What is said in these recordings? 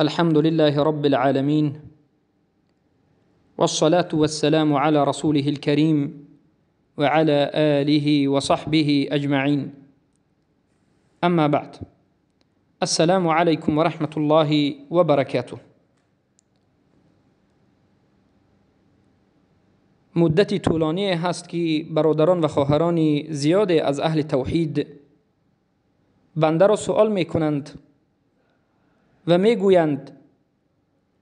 الحمد لله رب العالمين، والصلاة والسلام على رسوله الكريم وعلى آله وصحبه أجمعين. أما بعد، السلام عليكم ورحمة الله وبركاته. مدتی طولانی هست که برادران و خواهران زیاد از اهل توحید بنده را سوال میکنند و میگویند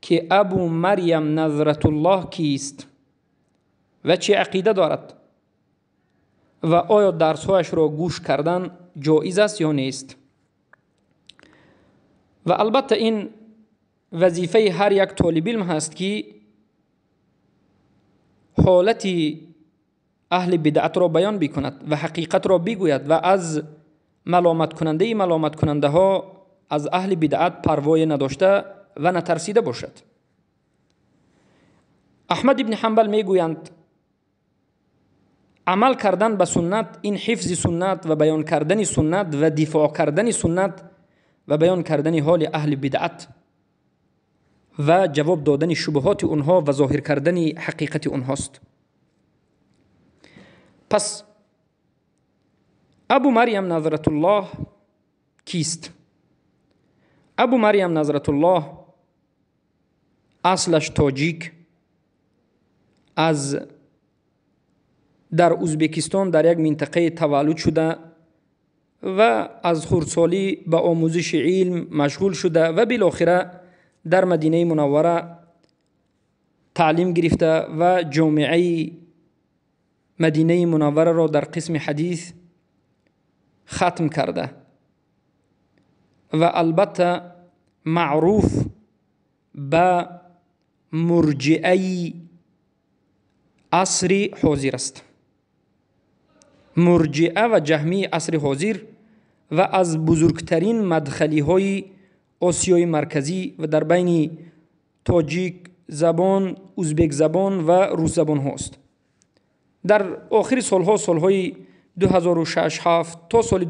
که ابو مریم نظرت الله کیست و چه عقیده دارد و آیا درسهایش را گوش کردن جایز است یا نیست. و البته این وظیفه هر یک طالب علم هست که حالت اهل بدعت را بیان بکند و حقیقت را بگوید و از ملامت کننده ملامت کننده ها از اهل بدعت پروای نداشته و نترسیده باشد. احمد ابن حنبل میگویند عمل کردن به سنت، این حفظ سنت و بیان کردن سنت و دفاع کردن سنت و بیان کردن حال اهل بدعت و جواب دادن شبهات اونها و ظاهر کردن حقیقت اونهاست. پس ابو مریم نظرت الله کیست؟ ابو مریم نظرت الله اصلش تاجیک، از در ازبکستان در یک منطقه تولد شده و از خردسالی به آموزش علم مشغول شده و بالاخره در مدینه منوره تعلیم گرفته و جامعه مدینه منوره را در قسم حدیث ختم کرده و البته معروف به مرجئه عصر حاضر است، مرجئه و جهمی عصر حاضر و از بزرگترین مدخلی های آسیای مرکزی و در بین تاجیک زبان، ازبک زبان و روس زبان هاست. در آخر سالها، سالهای 2006-7 تا سال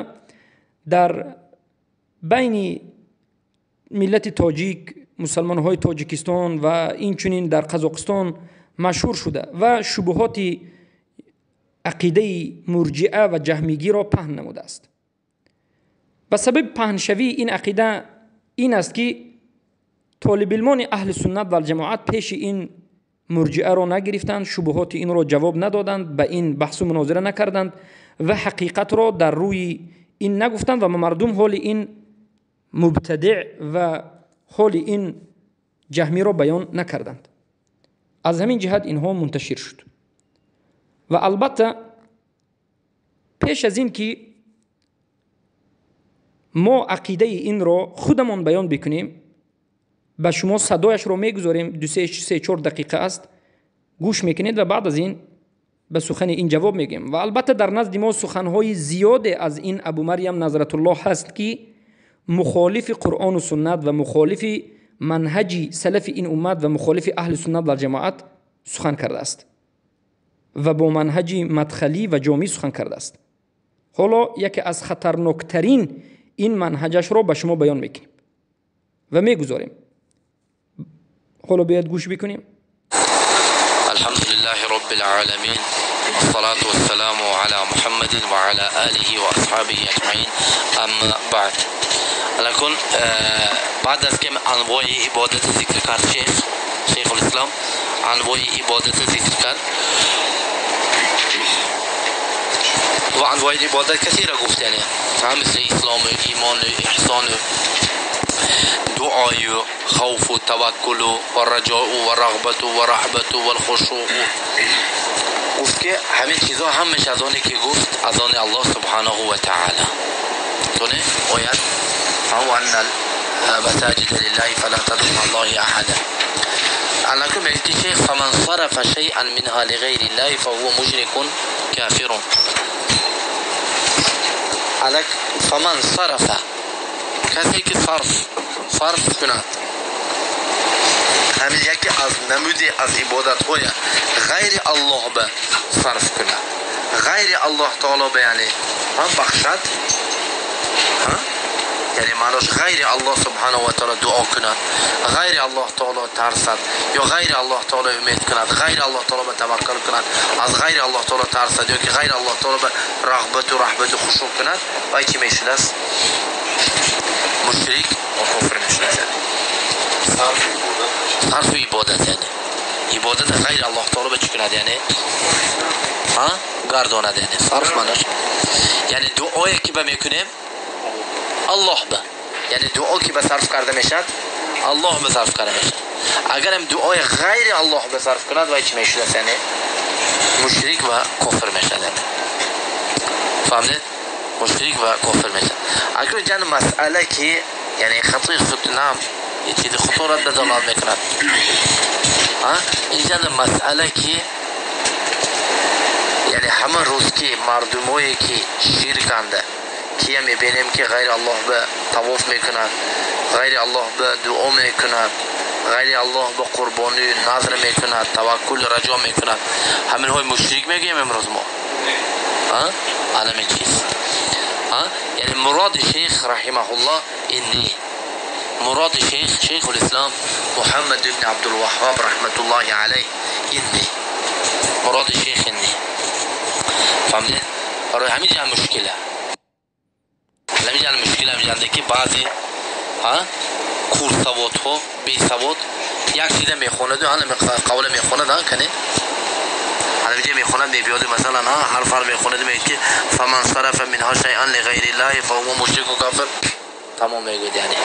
2011-12 در بین ملت تاجیک، مسلمان های تاجیکستان و اینچنین در قزاقستان مشهور شده و شبهات عقیده مرجئه و جهمیگی را پهن نموده است. و سبب پهنشوی این عقیده این است که طالب علمان اهل سنت و الجماعت پیش این مرجئه را نگرفتند، شبهات این را جواب ندادند، به این بحث و مناظره نکردند و حقیقت را در روی این نگفتند و مردم حال این مبتدع و حال این جهمی را بیان نکردند. از همین جهت اینها منتشر شد. و البته پیش از این که ما عقیده این را خودمان بیان بکنیم، به شما صدایش را میگذاریم، 2 3 4 دقیقه است، گوش میکنید و بعد از این به سخن این جواب میگیم. و البته در نزد ما سخنهای زیاد از این ابو مریم نظرت الله هست که مخالف قرآن و سنت و مخالف منهج سلف این امت و مخالف اهل سنت و جماعت سخن کرده است و با منهج مدخلی و جامعی سخن کرده است. حالا یکی از خطرناکترین این منهجش را به شما بیان میکنیم و میگذاریم. حالا باید گوش بکنیم. الحمد لله رب العالمین، الصلاة والسلام على محمد وعلى آله وأصحابه أجمعين، اما بعد. لکن بعد از که انواع عبادت ذکر کرد شیخ الاسلام، انواع عبادت ذکر کرد و انواع عبادت کثیره گفت، یعنی مثل اسلام، ایمان، احسان، دعای، خوف و توکل و رجاء و رغبت و رهبت و الخشوع. گفت که همین چیزا همش از آنی که گفت از آن الله سبحانه و تعالی. تونه آیت هو ان المساجد لله فلا تدعوا مع الله احدا. علاکم میگه فمن صرف شیئا منها لغیر الله فهو مشرک کافر. علک فمن صرف، کسی که صرف کند، همین یکی از نمودی از عبادت های غیر الله به صرف کند، غیر الله تعالی به، یعنی هم بخشد، یعنی معناش غیر الله سبحانه و تعالی دعا کند، غیر الله تعالی ترسد، یا غیر الله تعالی امید کند، غیر الله تعالی به توکل کند، از غیر الله تعالی ترسد، یا که غیر الله تعالی به رغبت و رحبت و خشوع کند، و چی میشد است؟ مشرک و کفر میشد. صرف عبادت، یعنی عبادت غیر الله تعالی به چی کند؟ یعنی ها گرداند، یعنی صرف معناش یعنی دعایی که به میکنیم الله به، یعنی دعا که به صرف کرده میشد الله به صرف کرده میشد. اگر هم دعای غیر الله به صرف کند و چی میشد؟ یعنی مشرک و کفر میشد. فهمید؟ مشرک و کفر میشد. اگر جان مسئله که یعنی خطیر خود نام یه چیز خطورت به دلالت میکند. اینجا مسئله که یعنی همه روز که مردمایی که شرکند که میبینیم که غیر الله به طواف میکنند، غیر الله به دعا میکنند، غیر الله به قربانی نظر میکند، توکل رجا میکند، همین های مشرک میگیم امروز ما. این چیز یعنی مراد شیخ رحمه الله اینی، مراد شیخ شیخ الاسلام محمد بن عبدالوهاب رحمت الله علیه اینی، مراد شیخ اینی. فهمیدید؟ برای همین جان مشکله، همین جان مشکله همین که بعضی کور ها بی سواد یک چیز میخوند و قول میخوند ها کنه، همینجا میخوند میبیاد مثلا حرف هر میخوند میگه که فمن صرف منها شیئا لغیر الله فهو مشرک و کافر، تمام میگه. یعنی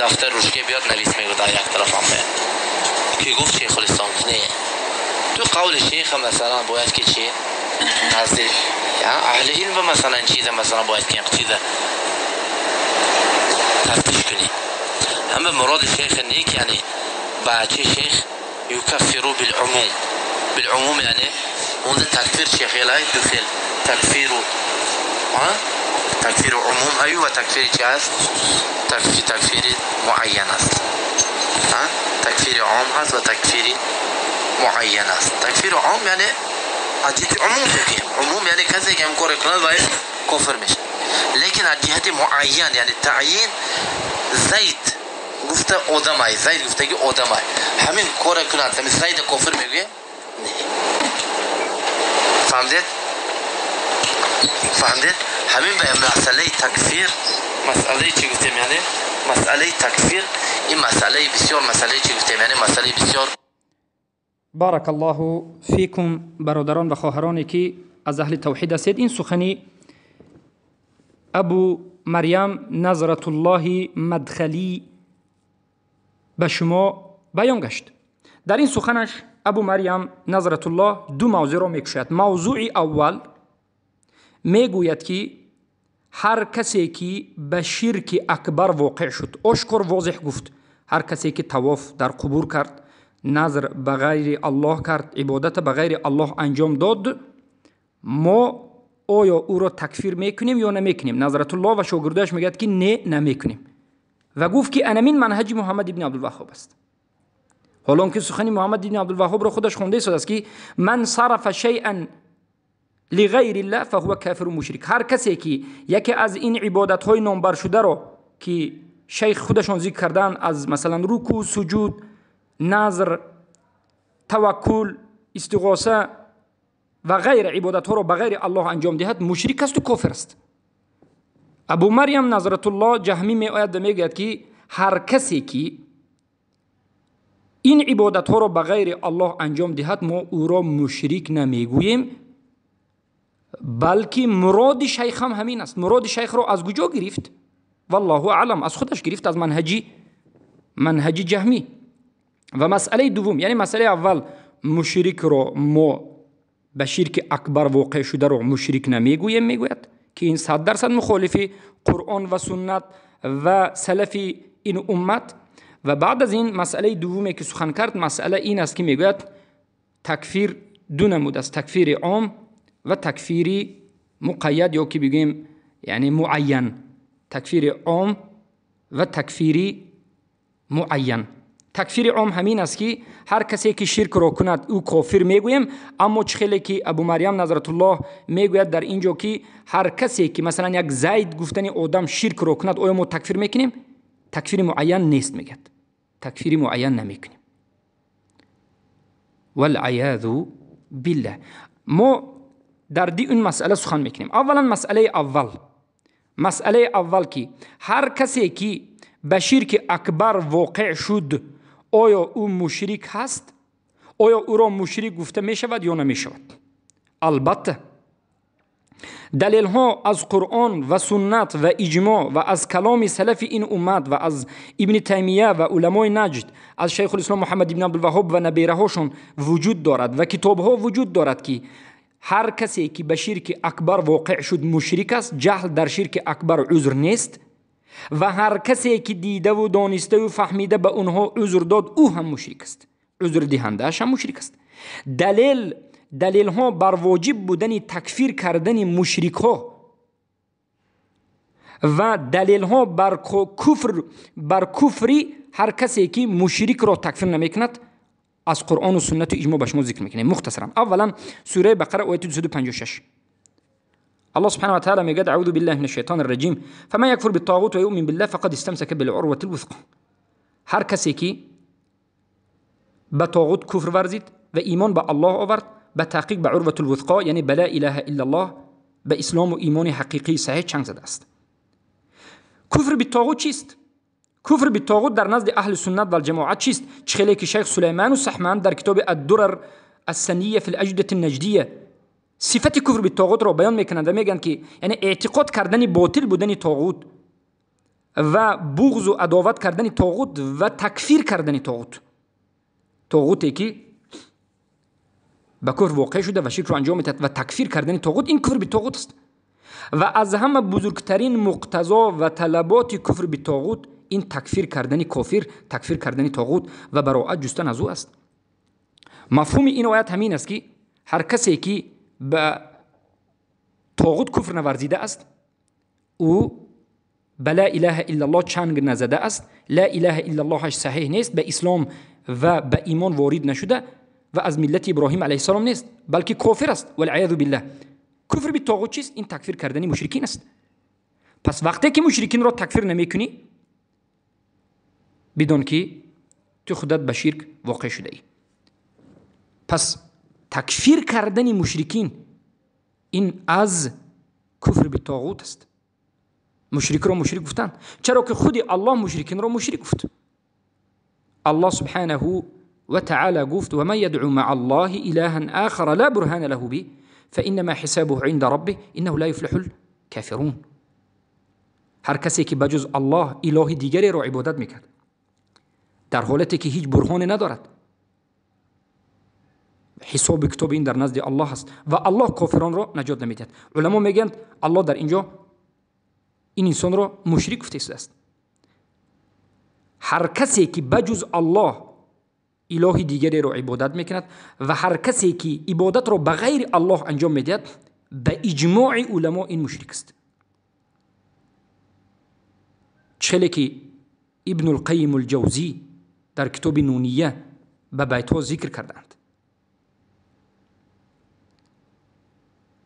دفتر روش که بیاد نویس میگه یک طرف هم که گفت شیخ الاسلام نه تو قول شیخ مثلا باید که چی نزد اهل علم مثلا چیز مثلا باید که چیز تفتیش کنی. همه مراد شیخ نیک یعنی بچه شیخ یکفرو بالعموم، بالعموم یعنی اون تکفیر شیخ لای دخل تکفیر تکفیر عموم هایی و تکفیر چی هست؟ تکفیر معین است. تکفیر عام هست و تکفیر معین است. تکفیر عام یعنی از جهت عموم بگیم، عموم یعنی کسی که همکار کند باید کفر میشه، لیکن از جهت معین یعنی تعیین زید گفته آدمای، زید گفته که آدمای همین کار کند، همین زید کفر میگه نه. فهمدید؟ فهمدید؟ همین به مسئله تکفیر، مسئله چی گفتیم؟ یعنی مسئله تکفیر این مسئله بسیار مسئله چی گفتیم؟ یعنی مسئله بسیار. بارک الله فیکم. برادران و خواهرانی که از اهل توحید هستید، این سخنی ابو مریم نظرت الله مدخلی به شما بیان گشت. در این سخنش ابو مریم نظرت الله دو موضوع را میکشد. موضوع اول میگوید که هر کسی که به شرک اکبر واقع شد، آشکار واضح گفت، هر کسی که طواف در قبور کرد، نظر به غیر الله کرد، عبادت به غیر الله انجام داد، ما آیا او را تکفیر میکنیم یا نمیکنیم؟ نظرت الله و شاگردش میگد که نه، نمیکنیم، و گفت که انمین منهج محمد ابن عبدالوهاب است. حالا که سخن محمد ابن عبدالوهاب را خودش خونده است که من صرف شیئا لغیر الله فهو کافر و مشرک. هر کسی که یکی از این عبادت های نامبر شده را که شیخ خودشان ذکر کردن، از مثلا رکوع، سجود، نظر، توکل، استغاثه و غیر عبادت ها را به غیر الله انجام دهد، مشرک است و کافر است. ابو مریم نظرت الله جهمی می آید و میگوید که هر کسی که این عبادت ها را به غیر الله انجام دهد، ما او را مشرک نمیگوییم، بلکه مراد شیخ هم همین است. مراد شیخ را از کجا گرفت؟ والله اعلم، از خودش گرفت، از منهج جهمی. و مسئله دوم، یعنی مسئله اول، مشرک را ما به شرک اکبر واقع شده را مشرک نمیگوییم، میگوید که این 100% مخالف قرآن و سنت و سلف این امت. و بعد از این مسئله دومی که سخن کرد، مسئله این است که میگوید تکفیر دو نمود است، تکفیر عام و تکفیر مقید، یا که بگیم یعنی معین. تکفیر عام و تکفیر معین. Такфири ом ҳамин аст, ки ҳар касе ки ширкро кунад, ӯ кофир мегӯем. Аммо чӣ хеле ки Абу Марьям Назратуллоҳ мегӯяд дар ин ҷо, ки ҳар касе ки масалан як Зайд гуфтани одам ширкро кунад, оё мо такфир мекунем? Такфири муайян нест, мегӯяд. Такфири муайян намекунем. Валъаязу биллаҳ. Мо дар ин масъала сухан мекунем. Аввалан масъалаи аввал. Масъалаи аввал, ки ҳар касе ки ба ширки акбар воқеъ шуд, оё ӯ мушрик ҳаст? Оё ӯро мушрик гуфта мешавад ё намешавад? Албатта, далелҳо аз Қуръон ва суннат ва иҷмоъ ва аз каломи салафи ин уммат ва аз Ибни Таймия ва уламои Наҷд, аз Шайхулислом Муҳаммад ибни Абдулваҳҳоб ва набераҳошон вуҷуд дорад ва китобҳо вуҷуд дорад, ки ҳар касе ки ба ширки акбар воқеъ шуд, мушрик аст. Ҷаҳл дар ширки акбар узр нест ва ҳар касе ки дидаву дониставу фаҳмида ба онҳо узр дод, ӯ ҳам мушрик аст. Узрдиҳандааш ҳам мушрик аст. Далелҳо бар воҷиб будани такфир кардани мушрикҳо ва далелҳо бар куфри ҳар касе ки мушрикро такфир намекунад, аз Қуръону суннату иҷмоъ ба шумо зикр мекунем мухтасаран. Аввалан сураи Бақара, ояти 256. الله سبحانه وتعالى میگه: اعوذ بالله من الشیطان الرجیم، فمن یکفر بالطاغوت ویؤمن بالله فقد استمسك بالعروة الوثقى. هر کسی که به طاغوت کفر ورزید و ایمان به الله آورد، به تحقیق به عروة الوثقا، یعنی به لا اله الا الله، به اسلام و ایمان حقیقی صحیح چنگ زده است. کفر بالطاغوت چیست؟ کفر بالطاغوت در نزد اهل سنت و الجماعت چیست؟ چخیلی که شیخ سلیمان و سحمان در کتاب الدرر السنیه فی الاجدة النجدیه صفت کفر به طاغوت را بیان میکنند و میگن که یعنی اعتقاد کردن باطل بودن طاغوت و بغض و عداوت کردن طاغوت و تکفیر کردن طاغوت، طاغوتی که به کفر واقع شده و شرک رو انجام میدهد و تکفیر کردن طاغوت، این کفر به طاغوت است. و از همه بزرگترین مقتضا و طلبات کفر به طاغوت این تکفیر کردن کافر، تکفیر کردن طاغوت و براءت جستن از او است. مفهوم این آیت همین است که هر کسی که به طاغوت کفر نورزیده است، او به لا اله الا الله چنگ نزده است، لا اله الا اللهش صحیح نیست، به اسلام و به ایمان وارد نشده و از ملت ابراهیم علیه السلام نیست، بلکه کافر است، والعیاذ بالله. کفر به طاغوت چیست؟ این تکفیر کردن مشرکین است. پس وقتی که مشرکین را تکفیر نمیکنی، بدون که تو خودت به شرک واقع شده ای. پس تکفیر کردن مشرکین این از کفر به طاغوت است. مشرک را مشرک گفتن، چرا که خود الله مشرکین را مشرک گفت. الله سبحانه و تعالی گفت: و من یدعو مع الله الها آخر لا برهان له به فإنما حسابه عند ربه انه لا يفلح الكافرون. هر کسی که بجز الله اله دیگری را عبادت میکرد در حالتی که هیچ برهانی ندارد، حساب کتاب این در نزد الله است و الله کافران را نجات نمیدهد. علما میگن الله در اینجا این انسان را مشرک گفته است. هر کسی که بجز الله اله دیگری را عبادت میکند و هر کسی که عبادت را بغیر الله انجام میدهد، به اجماع علما این مشرک است. چخیلی که ابن القیم الجوزی در کتاب نونیه به بیتها ذکر کردند: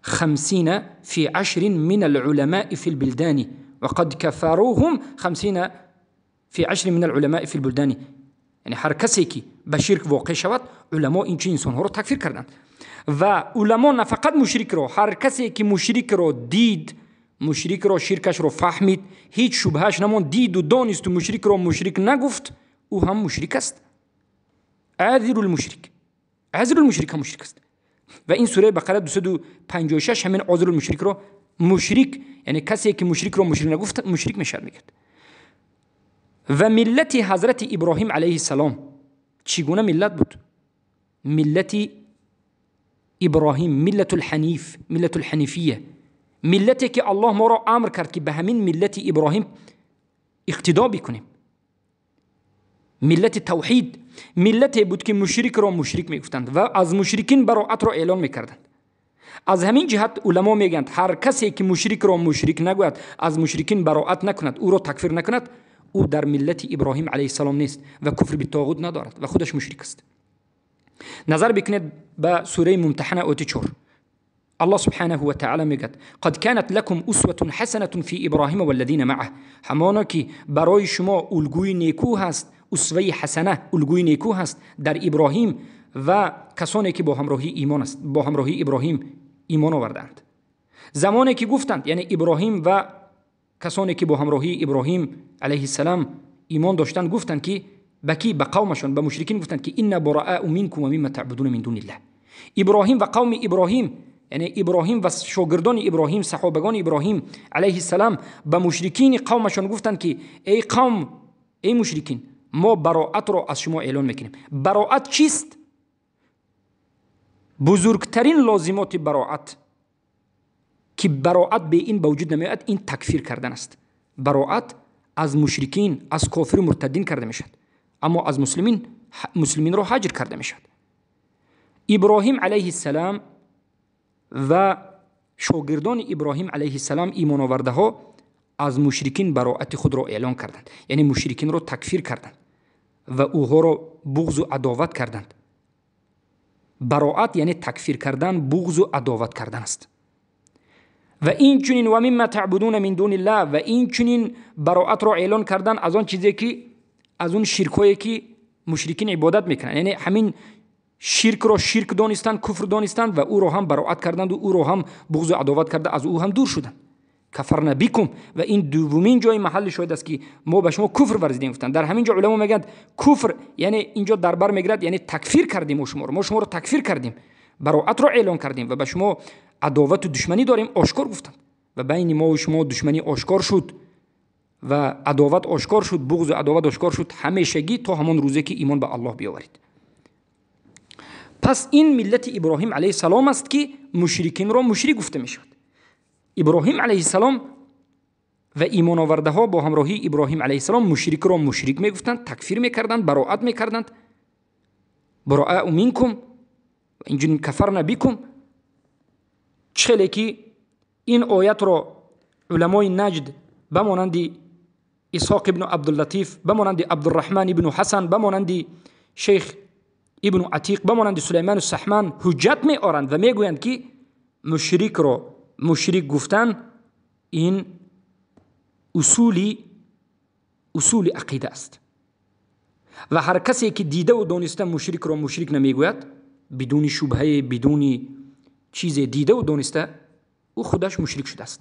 50 في 10 من العلماء في البلدان وقد كفروهم 50 في 10 من العلماء في البلدان. یعنی هر کسی که به شرک واقع شود، علما این چنین انسانها را تکفیر کردند. و علما نه فقط مشرک را، هر کسی که مشرک را دید، مشرک را شرکش را فهمید، هیچ شبهش نماند، دید و دانست و مشرک را مشرک نگفت، او هم مشرک است. عاذر المشرک، عاذر المشرک هم مشرک است. و این سوره بقره 256 همین عذر المشرک را مشرک، یعنی کسی که مشرک را مشرک نگفت مشرک میشه میگه. و ملت حضرت ابراهیم علیه السلام چگونه ملت بود؟ ملت ابراهیم، ملت الحنیف، ملت الحنیفیه، ملتی که الله ما را امر کرد که به همین ملت ابراهیم اقتدا بکنیم، ملت توحید، ملتی بود که مشرک را مشرک میگفتند و از مشرکین براعت را اعلان میکردند. از همین جهت علما میگند هر کسی که مشرک را مشرک نگوید، از مشرکین براعت نکند، او را تکفیر نکند، ӯ дар миллати Иброҳим алайҳиссалом нест ва куфр битоғут надорад ва худаш мушрик аст. Назар бикунед ба сураи Мумтаҳана, ояти 4. Аллоҳ субҳанаҳу ва таъала мегӯяд: қад канат лакум усватун ҳасанатун фи Иброҳима валлазина маъаҳ. Ҳамоно ки барои шумо улгӯи некӯ ҳаст, усваи ҳасана, улгӯи некӯ ҳаст дар Иброҳим ва касоне ки бо ҳамроҳии имон аст, бо ҳамроҳии Иброҳим имон овардаанд. Замоне ки гуфтанд, яъне Иброҳим ва касоне ки бо ҳамроҳии Иброҳим алайҳиссалом имон доштанд, гуфтанд ки ба ки? Ба қавмашон, ба мушрикин гуфтанд ки инна бураау минкум ва мимма таъбудуна мин дуниллаҳ. Иброҳим ва қавми Иброҳим, яъне Иброҳим ва шогирдони Иброҳим, саҳобагони Иброҳим алайҳиссалом ба мушрикини қавмашон гуфтанд ки эй қавм, эй мушрикин, мо бароатро аз шумо эълон мекунем. Бароат чист? Бузургтарин лозимоти бароат ки бароат бе ин ба вуҷуд намеояд, ин такфир кардан аст. Бароат аз мушрикин, аз кофиру муртаддин карда мешавад, аммо аз муслиминро ҳаҷр карда мешавад. Иброҳим алайҳиссалом ва шогирдони Иброҳим алайҳиссалом, имоновардаҳо, аз мушрикин бароати худро эълон карданд, яъне мушрикинро такфир карданд ва ӯҳоро буғзу адоват карданд. Бароат яъне такфир кардан, буғзу адоват кардан аст. Ва инчунин ва мимма таъбудуна мин дуниллаҳ, ва инчунин бароатро эълон кардан аз он чизе ки, аз он ширкҳое ки мушрикин ибодат мекунанд, яъне ҳамин ширкро ширк донистанд, куфр донистанд ва ӯро ҳам бароат карданд ва ӯро ҳам буғзу адоват карда аз ӯ ҳам дур шуданд. Кафарна бикум, ва ин дуввумин ҷои маҳалли шоҳид аст ки мо ба шумо куфр варзидем гуфтанд. Дар ҳамин ҷо уламо мегӯянд куфр яъне инҷо дар бар мегирад, яъне такфир кардем мо шуморо, мо шуморо такфир кардем, бароатро эълон кардем ва ба шумо адовату душманӣ дорем, ошкор гуфтанд. Ва байни мо ва шумо душманӣ ошкор шуд ва адоват ошкор шуд, буғзу адоват ошкор шуд ҳамешагӣ то ҳамон рӯзе ки имон ба Аллоҳ биёваред. Пас ин миллати Иброҳим алайҳиссалом аст ки мушрикинро мушрик гуфта мешавад. Иброҳим алайҳиссалом ва имоновардаҳо бо ҳамроҳии Иброҳим алайҳиссалом мушрикро мушрик мегуфтанд, такфир мекарданд, бароат мекарданд. Бароау минкум, инчунин кафарна бикум. Чхеле ки ин оятро уламои Наҷд ба монанди Исҳоқ ибну Абдуллатиф, ба монанди Абдурраҳман ибну Ҳасан, ба монанди шейх ибну Атиқ, ба монанди Сулайману Саҳман ҳуҷҷат меоранд ва мегӯянд ки мушрикро мушрик гуфтан ин усули ақида аст ва ҳар касе ки дидаву дониста мушрикро мушрик намегӯяд, бидуни шубҳае, бидуни чизе дидаву дониста, ӯ худаш мушрик шудааст.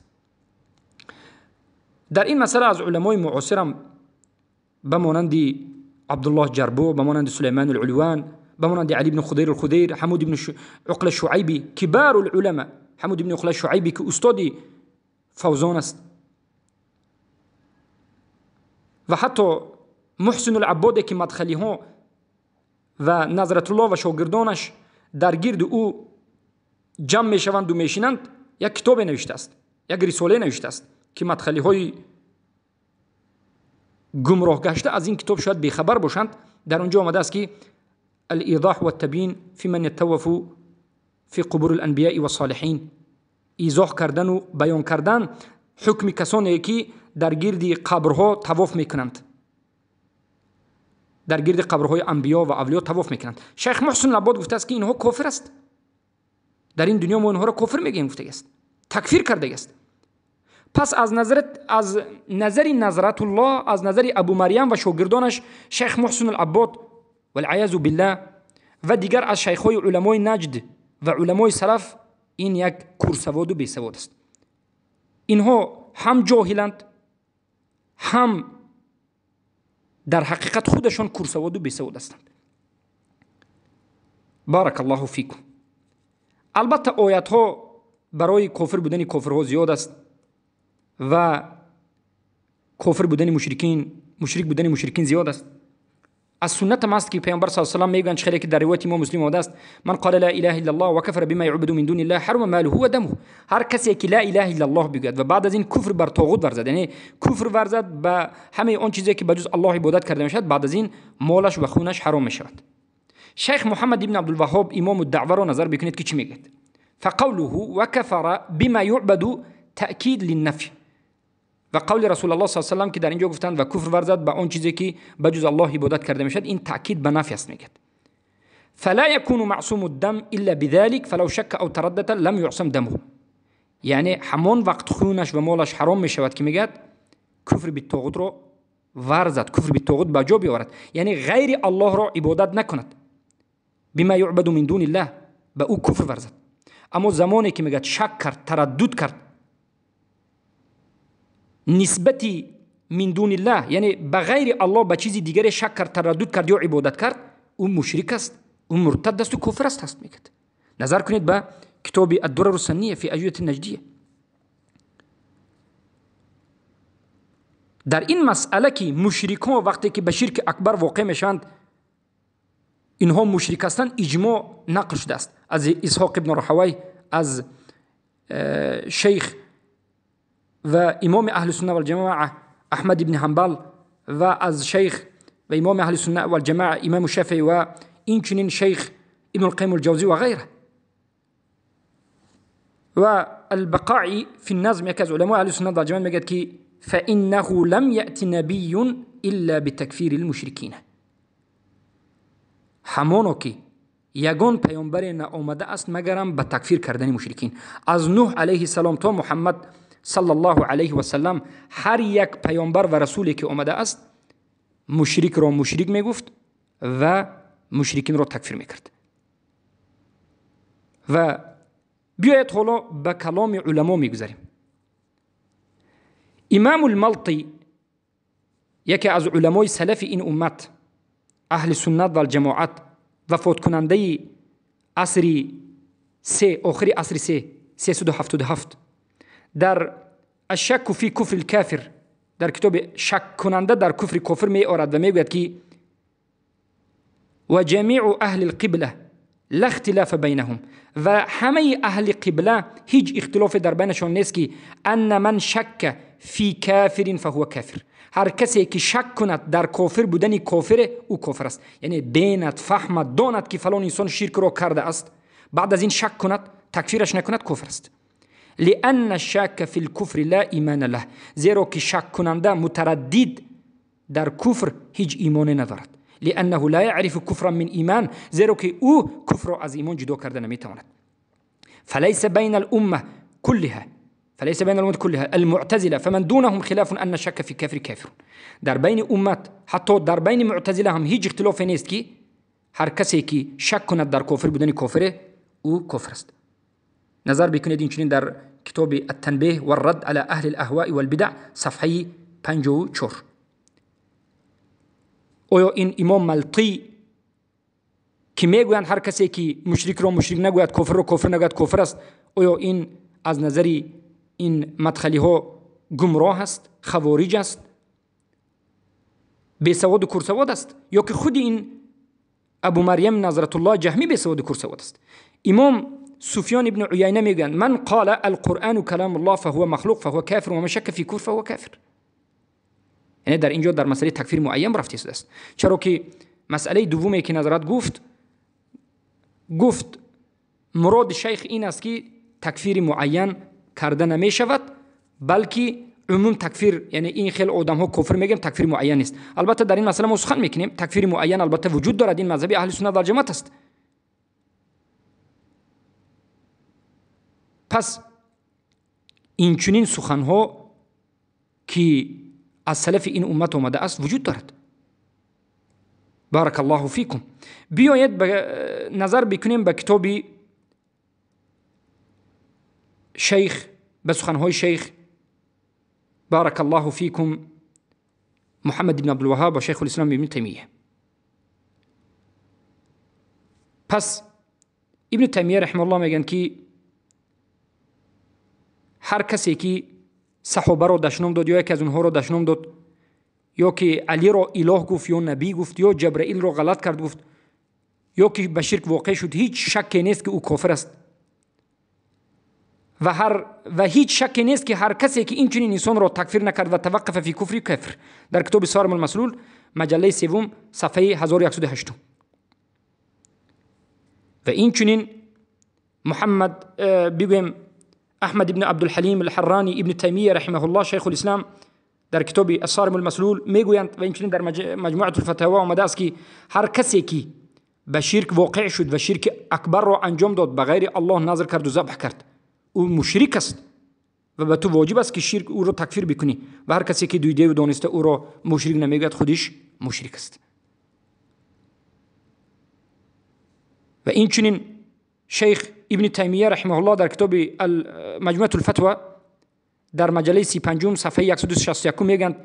Дар ин масъала аз уламои муосирам ба монанди Абдуллоҳ Ҷарбо, ба монанди Сулайман алулван, ба монанди Али ибн Худайр алхудайр, Ҳамуд ибн Уқла Шуайби, кибару улама, Ҳамуд ибн Уқла Шуайби ки устоди Фавзон аст, ва ҳатто Муҳсин алаббоде ки мадхалиҳо ва Назратуллоҳ ва шогирдонаш дар гирди ӯ ҷамъ мешаванду мешинанд, як китобе навиштааст, як рисолае навиштааст ки мадхалиҳои гумроҳ гашта аз ин китоб шояд бехабар бошанд. Дар он ҷо омадааст ки ализоҳ ваттабйин фи ман ятавафу фи қубур аланбияи вассолиҳин, изоҳ кардану баён кардан ҳукми касоне ки дар гирди қабрҳо тавоф мекунанд, дар гирди қабрҳои анбиё ва авлиё тавоф мекунанд. Шайх Муҳсин Аббод гуфтааст ки инҳо кофир аст, дар ин дунё мо инҳоро кофир мегӯем гуфтагиаст, такфир кардагиаст. Пас аз назари Назратуллоҳ, аз назари Абу Марьям ва шогирдонаш шайх Муҳсин алаббод валъаязу биллаҳ ва дигар аз шайхҳои уламои Наҷд ва уламои салаф, ин як курсаводу бесавод аст. Инҳо ҳам ҷоҳиланд, ҳам дар ҳақиқат худашон курсаводу бесавод ҳастанд. Барак Аллоҳу фикум. Албатта оятҳо барои кофир будани кофирҳо зиёд аст ва кофир будани мушрикин, мушрик будани мушрикин зиёд аст. Аз суннатам аст ки паёмбар саллаллоҳу алайҳи васаллам мегӯянд, хеле ки дар ривояти имом Муслим омадааст: ман қала ла илаҳа иллаллоҳ ва кафара бима юъбаду мин дуниллаҳ ҳарума малуҳу ва дамуҳ. Ҳар касе ки ла илаҳа иллаллоҳ бигӯяд ва баъд аз ин куфр бар тоғут варзад, яъне куфр варзад ба ҳамаи он чизе ки ба ҷуз Аллоҳ ибодат карда мешавад, баъд аз ин молаш ва хунаш ҳаром мешавад. Шайх Муҳаммад ибн Абдулваҳҳоб имому даъваро назар бикунед ки чӣ мегӯяд: фақавлуҳу ва кафара бима юъбаду таъкид линнафй. و قول رسول الله صلی الله علیه و سلم که در اینجا گفتند و کفر ورزد به آن چیزی که بجز الله عبادت کرده میشد، این تأکید به نفی است میگه. فلا يكون معصوم الدم الا بذلك فلو شك او تردد لم يعصم دمه. یعنی همان وقت خونش و مالش حرام میشود که میگه کفر بالطاغوت رو ورزد، کفر بالطاغوت به جا بیاورد، یعنی غیر الله را عبادت نکند، بما يعبد من دون الله، به او کفر ورزد. اما زمانی که میگه شک کرد، تردد کرد نسبتی من دون الله، یعنی به غیر الله به چیزی دیگری شک کرد، تردد کرد یا عبادت کرد، او مشرک است، او مرتد است و کفر است هست میگه. نظر کنید به کتاب الدرر السنیه فی اجوبة النجدیه. در این مسئله که مشرکان وقتی که به شرک اکبر واقع میشوند اینها مشرک هستند، اجماع نقل شده است از اسحاق ابن راهوی، از شیخ و امام اهل سنت والجماعه احمد ابن حنبل و از شیخ و امام اهل سنت والجماعه امام شافعی و اینچنین شیخ ابن القیم الجوزی و غیره. و البقاعی فی النظم یکی از علماء اهل سنت والجماعه میگه که فإنه لم يأت نبي إلا بتكفير المشركين. همانو که یگان پیامبر نآمده است مگرم به تکفیر کردن مشرکین. از نوح علیه السلام تا محمد صلی الله علیه و سلم هر یک پیامبر و رسولی که آمده است مشرک را مشرک میگفت و مشرکین را تکفیر میکرد. و بیاید حالا به کلام علما میگذریم. امام الملطی یکی از علمای سلف این امت اهل سنت و الجماعت وفات کننده عصر سه، آخر عصر سه، 377، در الشک فی کفر الکافر، در کتاب شک کننده در کفر کافر می آورد و میگوید که و جمیع اهل القبله لا اختلاف بینهم، و همه اهل قبله هیچ اختلاف در بینشان نیست که ان من شک فی کافر فهو کافر، هر کسی که شک کند در کافر بودن کافر او کافر است. یعنی بیند، فهمد، داند که فلان انسان شرک را کرده است، بعد از این شک کند تکفیرش نکند کافر است. لأن الشك في الكفر لا ایمان له، زیرا که شک کننده متردد در کفر هیچ ایمان ندارد. لأنه لا يعرف كفرا من ایمان، زیرا که او کفر را از ایمان جدا کرده نمیتواند. فليس بين الأمة كلها، فليس بين الأمة كلها المعتزلة فمن دونهم خلاف أن الشك في كافر كافر. در بین امت حتی در بین معتزله هم هیچ اختلاف نیست که هر کسی که شک کند در کافر بودن کافر او کافر است. نظر بکنید اینچنین در کتاب التنبیه والرد على اهل الاهواء والبدع صفحه 54. آیا این امام ملطی که میگویند هر کسی که مشرک را مشرک نگوید، کافر را کافر نگوید کافر است، آیا این از نظر این مدخلی ها گمراه است، خوارج است، بیسواد و کورسواد است، یا که خود این ابو مریم نظرت الله جهمی بیسواد و کورسواد است؟ امام سفیان ابن عیینه میگویند من قال القرآن کلام الله فهو مخلوق فهو کافر و من شک فی کفر فهو کافر. یعنی در اینجا در مسئله تکفیر معین رفته است. چرا که مسئله دومی که نظرت گفت مراد شیخ این است که تکفیر معین کرده نمی شود، بلکه عموم تکفیر، یعنی این خیلی آدم ها کفر میگیم تکفیر معین نیست. البته در این مسئله ما سخن میکنیم، تکفیر معین البته وجود دارد، این مذهب اهل سنت و جماعت است. پس این چنین سخن ها که از سلف این امت آمده است وجود دارد. بارک الله فیکم. بیایید نظر بکنیم به کتاب شیخ، به سخنهای شیخ بارک الله فیکم محمد بن عبدالوهاب و شیخ الاسلام ابن تیمیه. پس ابن تیمیه رحمه الله میگن که هر کسی که صحابه را دشنام داد یا یکی از اونها را دشنام داد، یا که علی را اله گفت یا نبی گفت یا جبرئیل را غلط کرد گفت، یا که به شرک واقع شد، هیچ شکی نیست که او کافر است. و هیچ شکی نیست که هر کسی که این چنین انسان را تکفیر نکرد و توقف فی کفری کفر. در کتاب صارم المسلول مجله سوم صفحه 1108. و این چنین محمد بگویم Аҳмад ибн Абдулҳалим Алҳаррани, Ибн Таймия раҳимаҳуллоҳ, Шайхулислам дар китоби Ассарим алмаслул мегӯянд ва инчунин дар Маҷмуатул Фатава омадааст, ки ҳар касе ки ба ширк воқеъ шуд ва ширки акбарро анҷом дод, ба ғайри Аллоҳ назр кард ва забҳ кард, ӯ мушрик аст ва ба ту воҷиб аст ки ширк ӯро такфир бикунӣ. Ва ҳар касе ки дидаву дониста ӯро мушрик намегӯяд, худиш мушрик аст. Ва инчунин шейх Ибн Таймия раҳимаҳуллоҳ дар китоби Маҷмуатул Фатва дар маҷаллаи 35 сафҳаи 161 мегӯянд: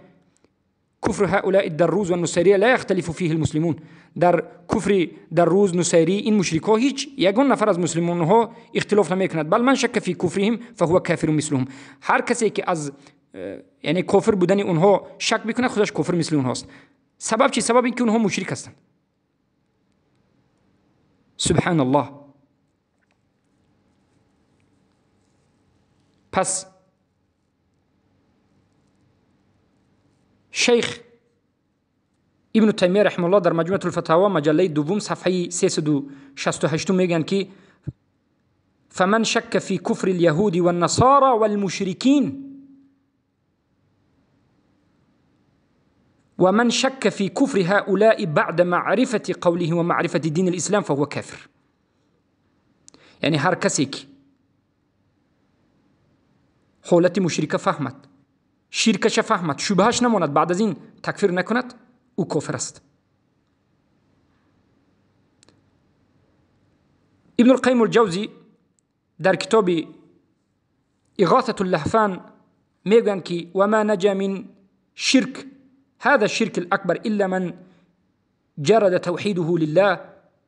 куфр ҳаулаи дарруз ва нусайрия ла яхталифу фиҳи лмуслимун. Дар куфри дарруз, нусайрӣ, ин мушрикҳо ҳеҷ ягон нафар аз муслимонҳо ихтилоф намекунад. Бал ман шакка фи куфриҳим фаҳува кафиру мислуҳум. Ҳар касе ки аз яъне кофир будани онҳо шак бикунад, худаш кофир мисли онҳост. Сабаб чи? Сабаб ин ки онҳо мушрик ҳастанд. Субҳаналлоҳ. Пас шейх Ибн Таймия раҳимаҳуллоҳ дар Маҷмуатул Фатава маҷаллаи дуввум сафҳаи 368 мегӯянд ки фаман шакка фи куфри ляҳуди ваннасара валмушрикин ва ман шакка фи куфри ҳаулаи баъда маърифати қавлиҳи ва маърифати дини лислам фаҳува кафир. Яъне ҳар касе ки ҳолати мушрика фаҳмад, ширкаша фаҳмад, шубҳаш намонад, баъд аз ин такфир накунад, ӯ кофир аст. Ибн Алқайим Алҷавзӣ дар китоби Иғосату ллаҳфан мегӯянд ки ва ма наҷа мин ширк ҳаза ширк алакбар илла ман ҷарада тавҳидуҳу лиллаҳ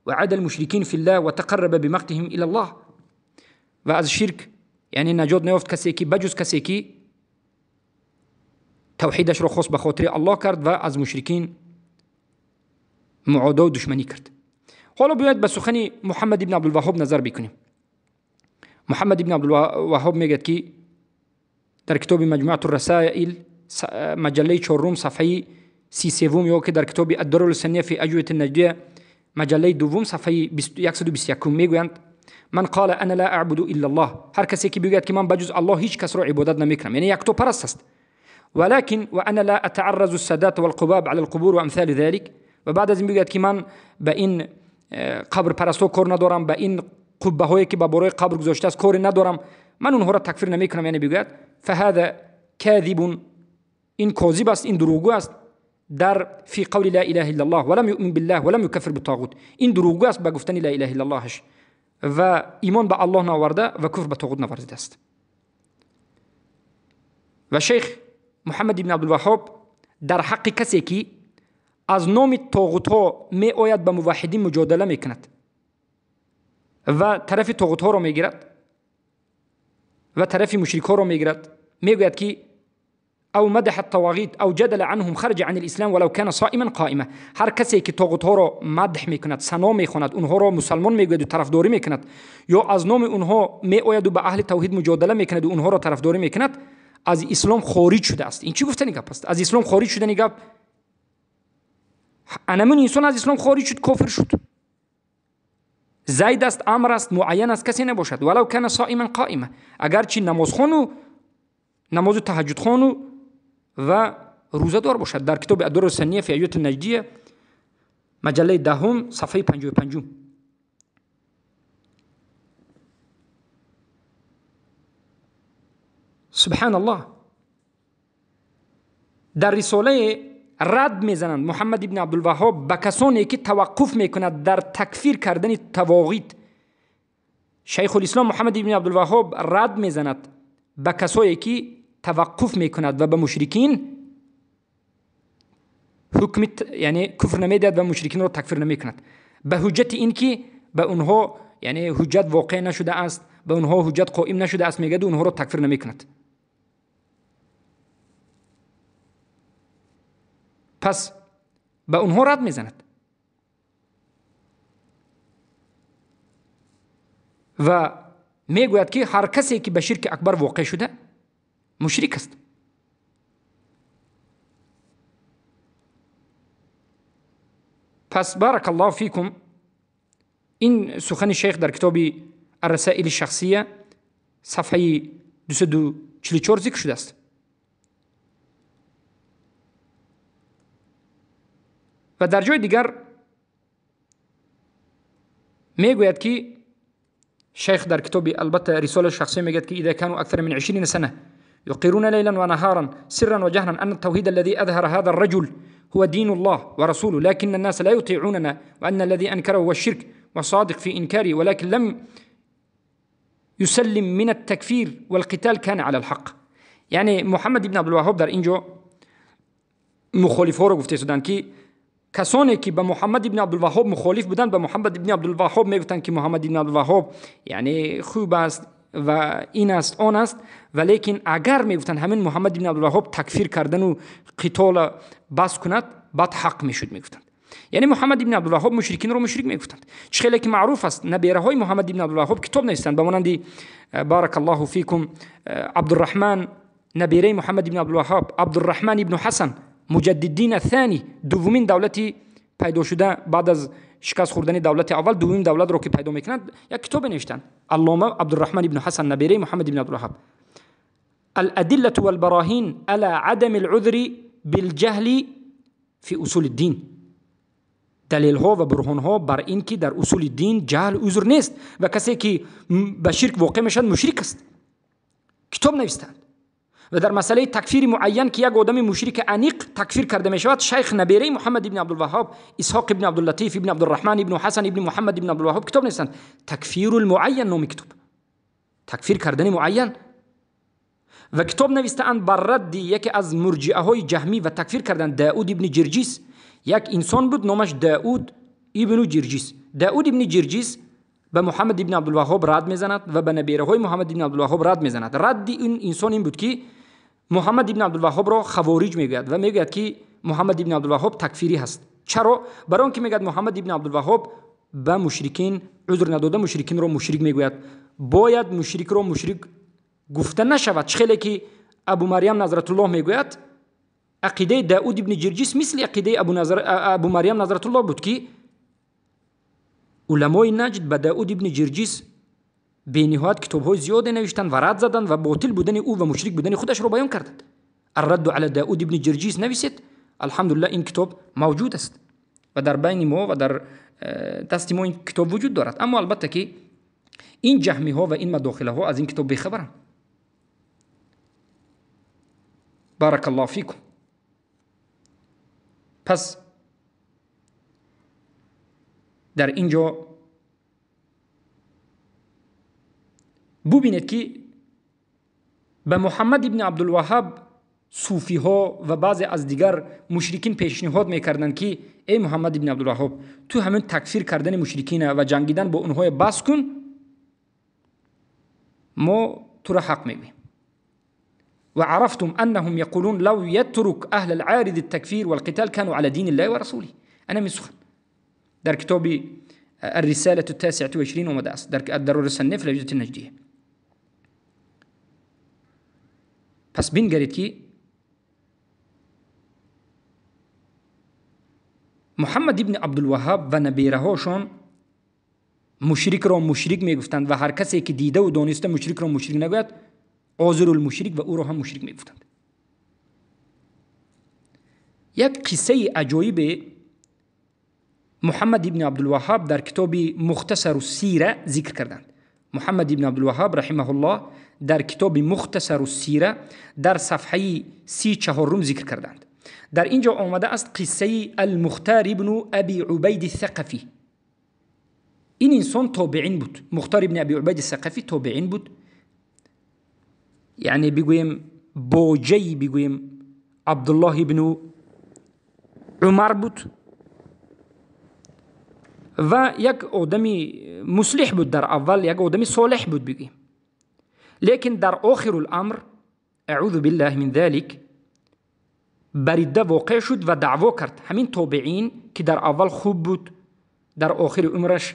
ва ада алмушрикин филлаҳ ва тақарраба бимақтиҳим ила ллоҳ. Ва аз ширк яъне наҷот наёфт касе ки баҷуз касе ки тавҳидашро хос ба хотири Аллоҳ кард ва аз мушрикин муодову душманӣ кард. Ҳоло биёед ба сухани Муҳаммад ибн Абдулваҳҳоб назар бикунем. Муҳаммад ибн Абдулваҳҳоб мегӯяд ки дар китоби Маҷмуату расаил маҷаллаи чорум сафҳаи 33 ё ки дар китоби Аддурру сания фи аҷвати наҷдия маҷаллаи дуввум сафҳаи 121 мегӯянд: ман қала ана ла аъбуду илла Аллоҳ. Ҳар касе ки бигӯяд ки ман ба ҷуз Аллоҳ ҳеҷ касро ибодат намекунам, яъне яктопараст аст. ولكن وأنا لا أتعرز السادات والقباب على القبور وأمثال ذلك. و بعد از این بگوید که من به این قبر پرستو کار ندارم، به این قبه هایی که به بالای قبر گذاشته است کاری ندارم، من اونها را تکفیر نمیکنم، یعنی بگوید فهذا كاذب، این کاذب است، این دروغگو است در فی قول لا اله الا الله ولم یؤمن بالله ولم یکفر بالطاغوت. این دروغگو است به گفتن لا اله الا اللهش و ایمان به الله نآورده و کفر به طاغوت نورزیده است. و شیخ محمد ابن عبدالوهاب در حق کسی که از نام طاغوت ها می آید به موحدین مجادله میکند و طرف طاغوت ها را میگیرد و طرف مشرک ها را میگیرد، میگوید که او مدح الطواغیت او جدل عنهم خرج عن الاسلام ولو كان صائما قائما. هر کسی که طاغوت ها را مدح میکند، ثنا میخواند، اونها را مسلمان میگوید و طرفداری میکند، یا از نام اونها می آید و به اهل توحید مجادله میکند و اونها را طرفداری میکند، از اسلام خارج شده است. این چی گفتنی گپ است؟ از اسلام خارج شدن گپ، انمون انسان از اسلام خارج شد، کافر شد. زید است، امر است، معین است، کسی نباشد. ولو کان صائما قائما، اگرچه نمازخوان و نماز تهجد خوان و روزه دار باشد. در کتاب الدر السنیه فی عیوت النجدیه مجله 10 صفحه 55. سبحان الله. در رساله رد میزنند محمد ابن عبدالوهاب به کسانی که توقف میکند در تکفیر کردن طواغیت. شیخ الاسلام محمد ابن عبدالوهاب رد میزند به کسایی که توقف میکند و به مشرکین حکم یعنی کفر نمیدهد و مشرکین را تکفیر نمیکند، به حجت اینکه به اونها یعنی حجت واقع نشده است، به اونها حجت قائم نشده است، میگه اونها را تکفیر نمیکند. پس به اونها رد میزند و میگوید که هر کسی که به شرک اکبر واقع شده مشرک است. پس بارک الله فیکم، این سخن شیخ در کتاب الرسائل الشخصیه сафҳаи 244 зикр шудааст. Ва дар ҷои дигар мегӯяд ки шайх дар китоби албатта рисолаи шахсия мегӯяд ки إذا كانوا أكثر من 20 سنة يقرون ليلا ونهارا سرا وجهرا أن التوحيد الذي أظهر هذا الرجل هو دين الله ورسوله، لكن الناس لا يطيعوننا، وأن الذي أنكره هو الشرك وصادق في إنكاره، ولكن لم يسلم من التكفير والقتال كان على الحق. یعنی محمد ابن عبدالوهاب در اینجا مخالف‌ها رو گفته شدند که کسانی که به محمد ابن عبدالوهاب مخالف بودند به محمد ابن عبدالوهاب میگفتند که محمد ابن عبدالوهاب یعنی خوب است و این است آن است، ولیکن اگر میگفتند همین محمد ابن عبدالوهاب تکفیر کردن و قتال بس کند بعد حق میشد میگفتند. یعنی محمد ابن عبدالوهاب مشرکین رو مشرک میگفتند. چه خیلی که معروف است نبیره های محمد ابن عبدالوهاب کتاب نوشتند، به مانند بارک الله فیکم عبدالرحمن نبیره محمد ابن عبدالوهاب، عبدالرحمن ابن حسن مجددین الثانی، دومین دولتی پیدا شده بعد از شکست خوردن دولت اول، دومین دولت رو که پیدا میکنند یک کتاب نوشتند، علامه عبدالرحمن ابن حسن نبیره محمد ابن عبدالوهاب، الادله والبراهین على عدم العذر بالجهل في اصول الدین، دلیل ها و برهان ها بر این که در اصول دین جهل عذر نیست و کسی که به شرک واقع میشد مشرک است، کتاب نوشتند. و در مسئله تکفیر معین که یک آدم مشرک انیق تکفیر کرده می شود، شیخ نبیره محمد ابن عبدالوهاب، اسحاق ابن عبداللطیف ابن عبدالرحمن ابن حسن ابن محمد ابن عبدالوهاب کتاب نوشتند، تکفیر المعین نام کتاب، تکفیر کردن معین. و کتاب نوشتند بر رد یکی از مرجئه های جهمی و تکفیر کردن داود ابن جرجیس. یک انسان بود نامش داود ابن جرجیس. داود ابن جرجیس به محمد ابن عبدالوهاب رد میزند و به نبیره های محمد ابن عبدالوهاب رد میزند. رد این انسان این بود که محمد ابن عبدالوهاب را خوارج میگوید و میگوید که محمد ابن عبدالوهاب تکفیری هست. چرا؟ برای آنکه میگوید محمد ابن عبدالوهاب به مشرکین عذر نداده، مشرکین را مشرک میگوید. باید مشرک را مشرک گفته نشود. چه که ابو مریم نظرت الله میگوید عقیده داود ابن جرجیس مثل عقیده ابو مریم نظرت الله بود که علمای نجد به داود ابن جرجیس بینهایت کتاب‌های زیادی نوشتند و رد زدند و باطل بودن او و مشرک بودن خودش را بیان کردند. الرد علی داود ابن جرجیس نویسید، الحمدلله این کتاب موجود است و در بین ما و در دست ما این کتاب وجود دارد. اما البته که این جهمی ها و این مداخله ها از این کتاب بیخبرند. بارک الله فیکم. پس در اینجا ببینید که به محمد ابن عبدالوهاب صوفی ها و بعضی از دیگر مشرکین پیشنهاد میکردند که ای محمد ابن عبدالوهاب تو همین تکفیر کردن مشرکین و جنگیدن با اونها بس کن، ما تو را حق میگوییم. و عرفتم انهم یقولون لو یترک اهل العارض التکفیر والقتال كانوا على دین الله ورسوله. انا من سخن در کتاب الرسالة 29 اومده است در الدرر السنف لجنة النجدیه. پس بنگرید که محمد ابن عبدالوهاب و نبیره هاشون مشرک را مشرک میگفتند و هر کسی که دیده و دانسته مشرک را مشرک نگوید عذر المشرک و او را هم مشرک میگفتند. یک قصه عجایب محمد ابن عبدالوهاب در کتاب مختصر السیره ذکر کردند. محمد ابن عبدالوهاب رحمه الله در کتاب مختصر السیره در صفحه 34 ذکر کردند. در اینجا آمده است قصه المختار ابن ابی عبید الثقفی. این انسان تابعین بود. مختار ابن ابی عبید الثقفی تابعین بود، یعنی بگوییم باجی، بگوییم عبدالله ابن عمر بود و یک آدمی مصلح بود در اول، یک آدمی صالح بود بگیم، لیکن در آخر الامر اعوذ بالله من ذلک بریده واقع شد و دعوا کرد. همین تابعین که در اول خوب بود در آخر عمرش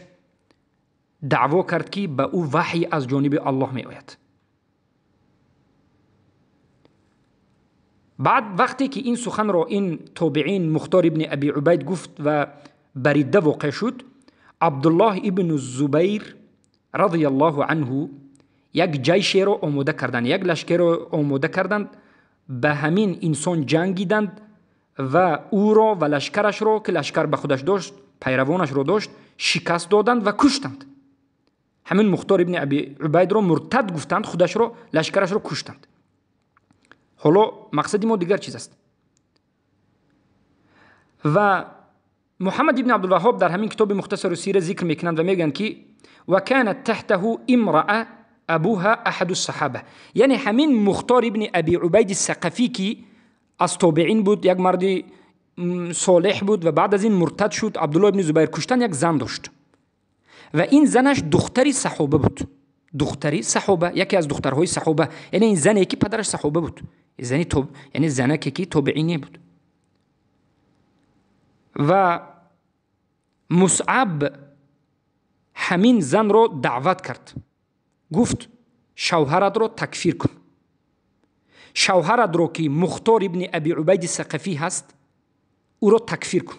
دعوا کرد که به او وحی از جانب الله می آید. بعد وقتی که این سخن را این تابعین مختار ابن ابی عبید گفت و بریده واقع شد، عبدالله ابن الزبیر رضی الله عنه як ҷайшеро омода карданд, як лашкерро омода карданд, ба ҳамин инсон ҷангиданд ва ӯро ва лашкарашро, ки лашкар ба худаш дошт, пайравонашро дошт, шикаст доданд ва куштанд. Ҳамин Мухтор ибни Аби Убайдро муртад гуфтанд, худашро, лашкарашро куштанд. Ҳоло мақсади мо дигар чиз аст. Ва Муҳаммад ибни Абдулваҳҳоб дар ҳамин китоби Мухтасару сира зикр мекунанд ва мегӯянд, ки ва канат таҳтаҳу имраа абуҳа аҳаду саҳаба. Яъне ҳамин Мухтор ибни Аби Убайди Сақафӣ, ки аз тобеин буд, як марди солеҳ буд ва баъд аз ин муртад шуд, Абдулло ибни Зубайр куштан, як зан дошт ва ин занаш духтари саҳоба буд. Духтари саҳоба, яке аз духтарҳои саҳоба, яъне ин зане ки падараш саҳоба буд, яъне занаке ки тобеине буд. Ва Мусъаб ҳамин занро даъват кард, гуфт шавҳаратро такфир кун. Шавҳаратро, ки Мухтор ибни Аби Убайди Сақафӣ ҳаст, ӯро такфир кун.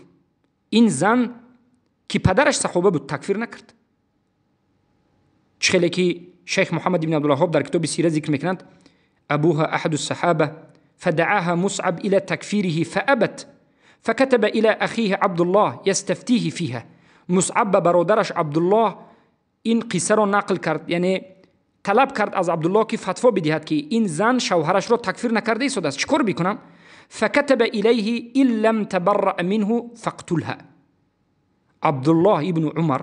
Ин зан, ки падараш саҳоба буд, такфир накард. Чӣ хеле ки шайх Муҳаммад ибни Абдулваҳҳоб дар китоби сира зикр мекунанд, абуҳа аҳаду саҳаба фадаъаҳа Мусъаб ила такфириҳи фаабат факатаба ила ахиҳи Абдуллоҳ ястафтиҳи фиҳа. Мусъаб ба бародараш Абдуллоҳ ин қиссаро нақл кард, яъне талаб кард аз Абдуллоҳ, ки фатво бидиҳад, ки ин зан шавҳарашро такфир накарда истодааст, чӣ кор бикунам? факатаба илайҳи ин лам табарраъ минҳу фақтулҳа. Абдуллоҳ ибну Умар,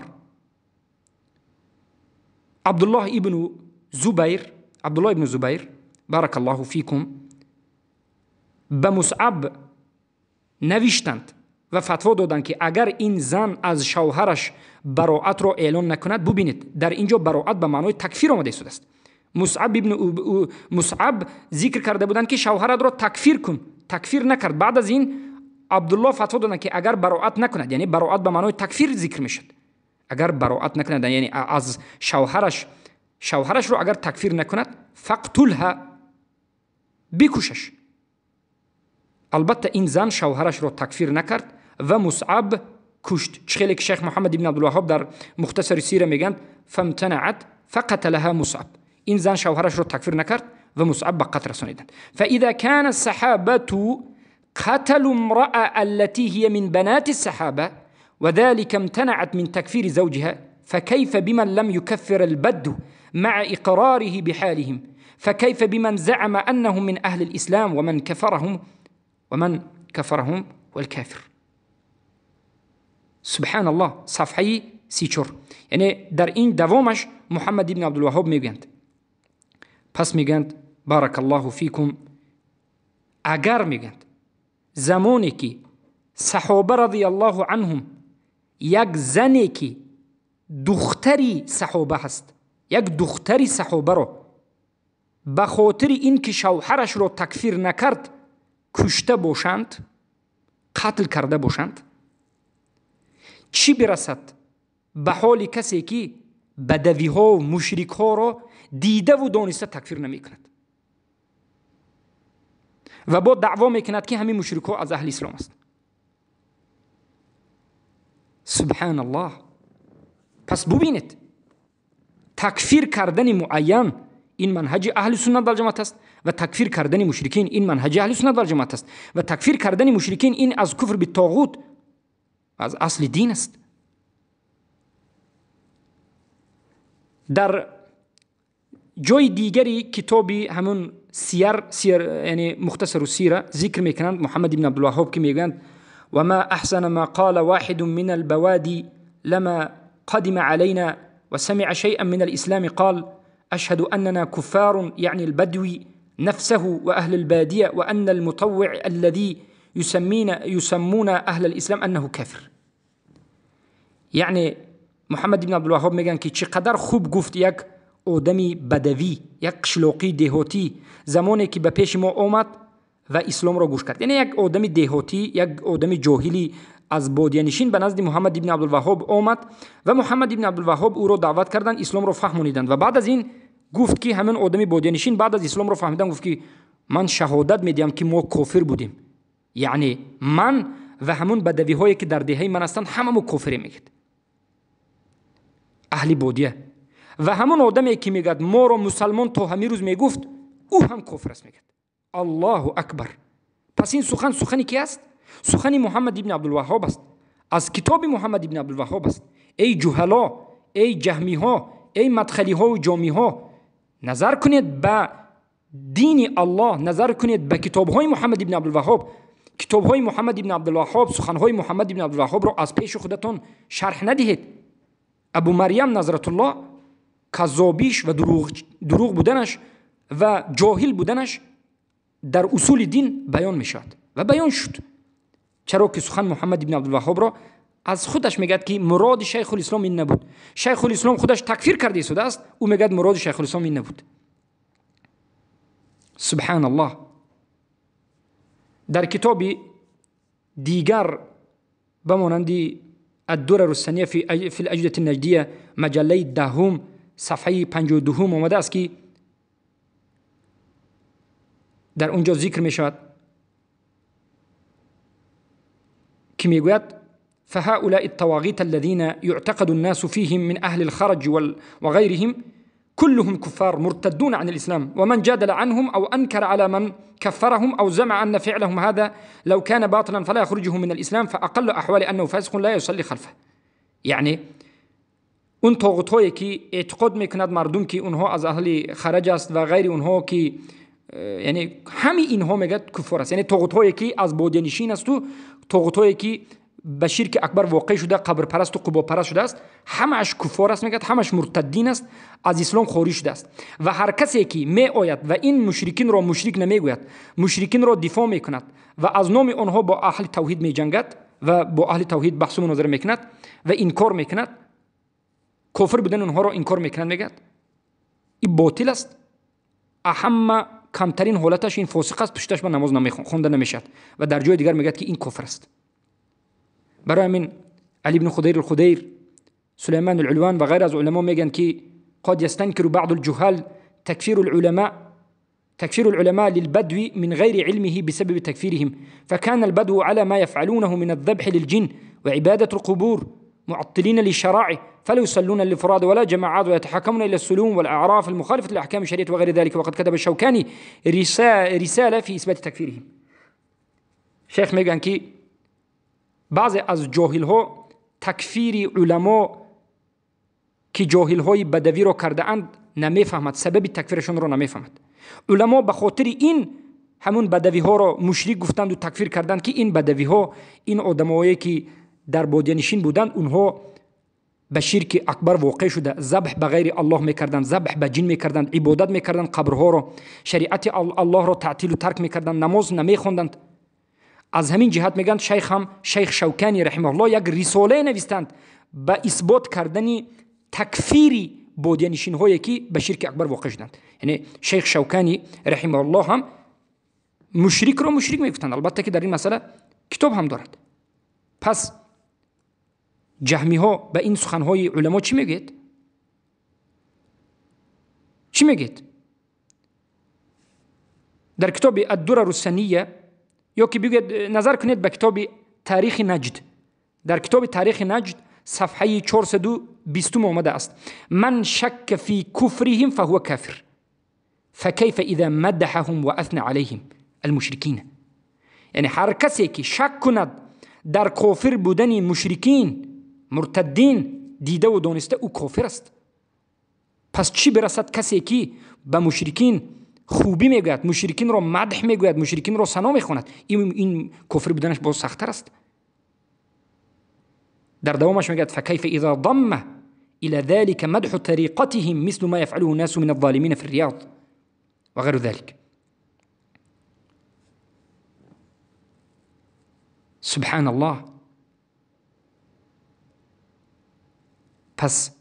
Абдуллоҳ ибну Зубайр, Абдуллоҳ ибну Зубайр баракаллоҳу фикум, ба Мусъаб навиштанд ва фатво доданд, ки агар ин зан аз шавҳараш бароатро эълон накунад, бубинед, дар ин ҷо бароат ба маънои такфир омада истодааст. Мусъаб зикр карда буданд, ки шавҳаратро такфир кун, такфир накард. Баъд аз ин Абдуллоҳ фатво доданд, ки агар бароат накунад, яъне бароат ба маънои такфир зикр мешавад, агар бароат накунад, яъне аз шавҳарашро агар такфир накунад, фақтулҳа, бикушаш. Албатта ин зан шавҳарашро такфир накард ва Мусъаб кушт. Чӣ хеле ки шайх Муҳаммад ибни Абдулваҳҳоб дар Мухтасари сира мегӯянд, фамтанаат фақаталаҳа Мусъаб. Ин зан шавҳарашро такфир накард ва Мусъаб ба қатл расониданд. фаиза кана саҳабату قتلوا امرأة التي هي من بنات السحابة وذلك امتنعت من تكفير زوجها، فكيف بمن لم يكفر البدو مع إقراره بحالهم، فكيف بمن زعم أنهم من أهل الإسلام ومن كفرهم والكافر. سبحان الله. صفحه 34. یعنی در این دوامش محمد ابن عبدالوهاب میگند. پس میگند بارک الله فیکم، اگر میگند زمانی که صحابه رضی الله عنهم یک زنی که دختری صحابه هست، یک دختری صحابه رو به خاطر اینکه شوهرش رو تکفیر نکرد کشته باشند، قتل کرده باشند، چی برسد به حال کسی که بدوی ها و مشرک ها را دیده و دانسته تکفیر نمی کند و با دعوا میکند که همین مشرک ها از اهل اسلام است. سبحان الله. پس ببینید تکفیر کردن معین این منهج اهل سنت والجماعت است و تکفیر کردن مشرکین این منهج اهل سنت والجماعت است و تکفیر کردن مشرکین این از کفر بالطاغوت از اصل دین است. در جای دیگری کتابی همون سیر یعنی مختصر سیره ذکر میکنند محمد بن عبدالوهاب که میگویند و ما احسن ما قال واحد من البوادي لما قدم علينا وسمع شيئا من الإسلام قال أشهد أننا كفار، يعني البدوي نفسه وأهل البادية، وأن المطوع الذي يسمون أهل الإسلام أنه كافر. یعنی محمد بن عبدالوهاب میگن که چقدر خوب گفت یک آدمی بدوی، یک قشلاقی دهاتی زمانی که به پیش ما آمد و اسلام را گوش کرد. یعنی یک آدم دهاتی، یک آدم جاهلی از بادیه نشین به نزد محمد بن عبدالوهاب آمد و محمد بن عبدالوهاب او را دعوت کردند، اسلام را فهمانیدند و بعد از این گفت که همین آدم بادیه نشین بعد از اسلام را فهمیدن گفت که من شهادت میدم که ما کافر بودیم، یعنی من و همون بدوی هایی که در دهه من هستند همه ما کافریم، میگه اهل بادیه. ва ҳамон одаме ки мегӯяд моро мусалмон то ҳамин рӯз мегуфт, ӯ ҳам кофир аст мегӯяд. Аллоҳу акбар. Пас ин сухан сухани ки аст? Сухани Муҳаммад ибни Абдулваҳҳоб аст, аз китоби Муҳаммад ибни Абдулваҳҳоб аст. Эй ҷуҳало, эй ҷаҳмиҳо, эй мадхалиҳову ҷомиҳо, назар кунед ба дини Аллоҳ, назар кунед ба китобҳои Муҳаммад ибни Абдулваҳҳоб. Китобҳои Муҳаммад ибни Абдулваҳҳоб, суханҳои Муҳаммад ибни Абдулваҳҳобро аз пеши худатон шарҳ надиҳед. Абу Марьям Назратуллоҳ каззобиш ва дурӯғ буданаш ва ҷоҳил буданаш дар усули дин баён мешавад ва баён шуд. Чаро ки сухан Муҳаммад ибни Абдулваҳҳобро аз худаш мегӯяд ки муроди Шайхулислом ин набуд. Шайхулислом худаш такфир карда истодааст, ӯ мегӯяд муроди Шайхулислом ин набуд. Субҳаналлоҳ. Дар китоби дигар ба монанди Аддурару Сания фи л-Аҷдати Наҷдия, маҷаллаи 10, сафҳаи 52 омадааст ки дар он ҷо зикр мешавад ки мегӯяд: فهؤلاء الطواغيت الذين يعتقد الناس فيهم من أهل الخرج وغيرهم كلهم كفار مرتدون عن الإسلام، ومن جادل عنهم أو أنكر على من كفرهم أو زعم أن فعلهم هذا لو كان باطلا فلا يخرجه من الإسلام، فأقل أحوال أنه فاسق لا يصلي خلفه. یعنی اون طاغوت‌هایی که اعتقاد میکند مردم که اونها از اهل خرج است و غیر اونها که یعنی همه اینها میگه کفار است، یعنی طاغوت‌هایی که از بادیه‌نشین است و طاغوت‌هایی که به شرک اکبر واقع شده، قبر پرست و قبا پرست شده است، همش کفار است میگه، همش مرتدین است، از اسلام خارج شده است. و هر کسی که می آید و این مشرکین را مشرک نمیگوید، مشرکین را دفاع میکند و از نام آنها با اهل توحید میجنگد و با اهل توحید بحث و مناظره میکند و انکار میکند، کافر بودن آنها را انکار میکند، میگه این باطل است. اهم کمترین حالتش این فاسق است، پشتش به نماز خونده نمیشد و در جای دیگر میگه که این کافر است. برای همین علی بن خدیر الخدیر، سلیمان العلوان و غیر از علما میگن که قد يستنكر بعض الجهال تكفير العلماء للبدو من غير علمه بسبب تكفيرهم، فكان البدو على ما يفعلونه من الذبح للجن وعبادة القبور معطلين للشرائع، فلا يصلون للفراد ولا جماعات ويتحكمون إلى السلوم والأعراف المخالفة لأحكام الشريعة وغير ذلك. وقد كتب الشوكاني رسالة في إثبات تكفيرهم. شیخ میگن که بعضی از جاهل‌ها تکفیر علما که جاهل‌های بدوی را کرده اند نمیفهمد، سبب تکفیرشون را نمیفهمد. علما به خاطر این همون بدوی ها را مشرک گفتند و تکفیر کردند که این بدوی ها، این آدمایی که در بادیه نشین بودند، اونها به شرک اکبر واقع شده، ذبح به غیر الله میکردند، ذبح به جن میکردند، عبادت میکردند قبرها را، شریعت الله را تعطیل و ترک میکردند، نماز نمیخوندند. از همین جهت میگن شیخ هم، شیخ شوکانی رحمه الله، یک رساله نویستند به اثبات کردن تکفیر بادیه نشین هایی که به شرک اکبر واقع شدند. یعنی شیخ شوکانی رحمه الله هم مشرک را مشرک میگفتند، البته که در این مسئله کتاب هم دارد. پس جهمی ها به این سخنهای علما چی میگید؟ چی میگید؟ در کتاب الدرر السنیه یا که بگید نظر کنید به کتاب تاریخ نجد، در کتاب تاریخ نجد صفحه 420 آمده است: من شک فی کفرهم فهو کافر فکیف اذا مدحهم و اثنى علیهم المشرکین. یعنی هر کسی که شک کند در کافر بودن مشرکین مرتدین دیده و دانسته، او کافر است. پس چی برسد کسی که به مشرکین خوبی میگوید، مشرکین را مدح میگوید، مشرکین را ثنا میخواند؟ این کافر بودنش باز سخت‌تر است. در دوامش میگوید فکیف اذا ضم الى ذلك مدح طریقتهم مثل ما يفعله الناس من الظالمین في الرياض وغير ذلك. سبحان الله. پس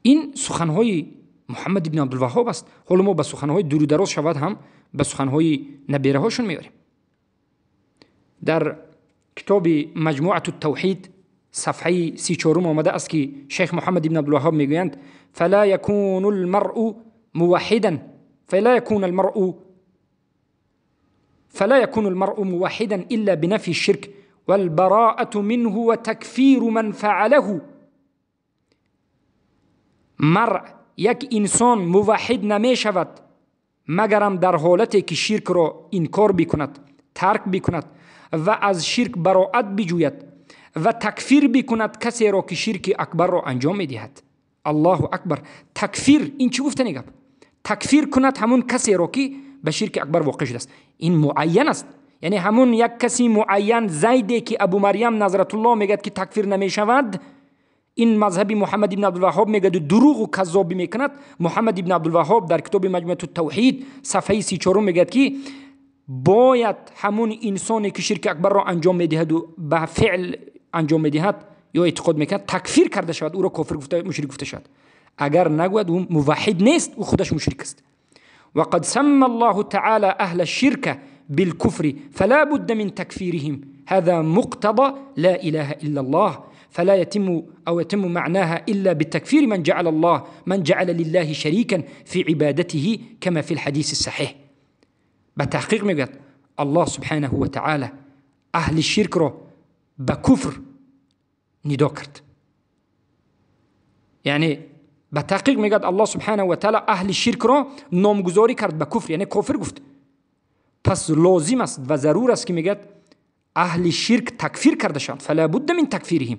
این سخنهای محمد ابن عبدالوهاب است. حالا ما به سخنهای دور و دراز شود هم به سخنهای نبیره هاشون میاریم. در کتاب مجموعة التوحید صفحه 34 آمده است که شیخ محمد ابن عبدالوهاب میگویند فلا يكون المرء موحدا فلا يكون المرء موحدا إلا بنفي الشرك والبراءة منه وتكفير من فعله. Мар як инсон муваҳҳид намешавад магарам дар ҳолате ки ширкро инкор бикунад, тарк бикунад ва аз ширк бароат биҷӯяд ва такфир бикунад касеро ки ширки акбарро анҷом медиҳад. Аллоҳу акбар. Такфир ин чӣ гуфтани гап? Такфир кунад ҳамун касеро ки ба ширки акбар воқеъ шудааст. Ин муайян аст, яъне ҳамун як каси муайян, Зайде ки Абу Марьям Назратуллоҳ мегӯяд ки такфир намешавад, ин мазҳаби Муҳаммад ибн Абдулваҳҳоб мегӯяд дурӯғу каззобӣ мекунад. Муҳаммад ибн Абдулваҳҳоб дар китоби Маҷмуату тавҳид сафҳаи 34 мегӯяд ки бояд ҳамун инсоне ки ширки акбарро анҷом медиҳаду ба феъл анҷом медиҳад ё эътиқод мекунад такфир карда шавад, ӯро кофир гуфта, мушрик гуфта шавад. Агар нагӯяд, ӯ муваҳҳид нест, ӯ худаш мушрик аст. وقد سمى الله تعالى أهل الشرك بالكفر فلا بد من تكفيرهم، هذا مقتضى لا إله إلا الله، فلا يتم أو يتم معناها إلا بالتكفير من جعل لله شريكا في عبادته كما في الحديث الصحيح. بتحقيق میگوید الله سبحانه وتعالى أهل الشرك را به کفر ندا کرد. یعنی به تحقیق میگوید الله سبحانه و تعالی اهل شرک را نامگذاری کرد به کفر، یعنی کافر گفت. پس لازم است و ضرور است که میگوید اهل شرک تکفیر کرده شوند، فلا بد من تکفیرهم.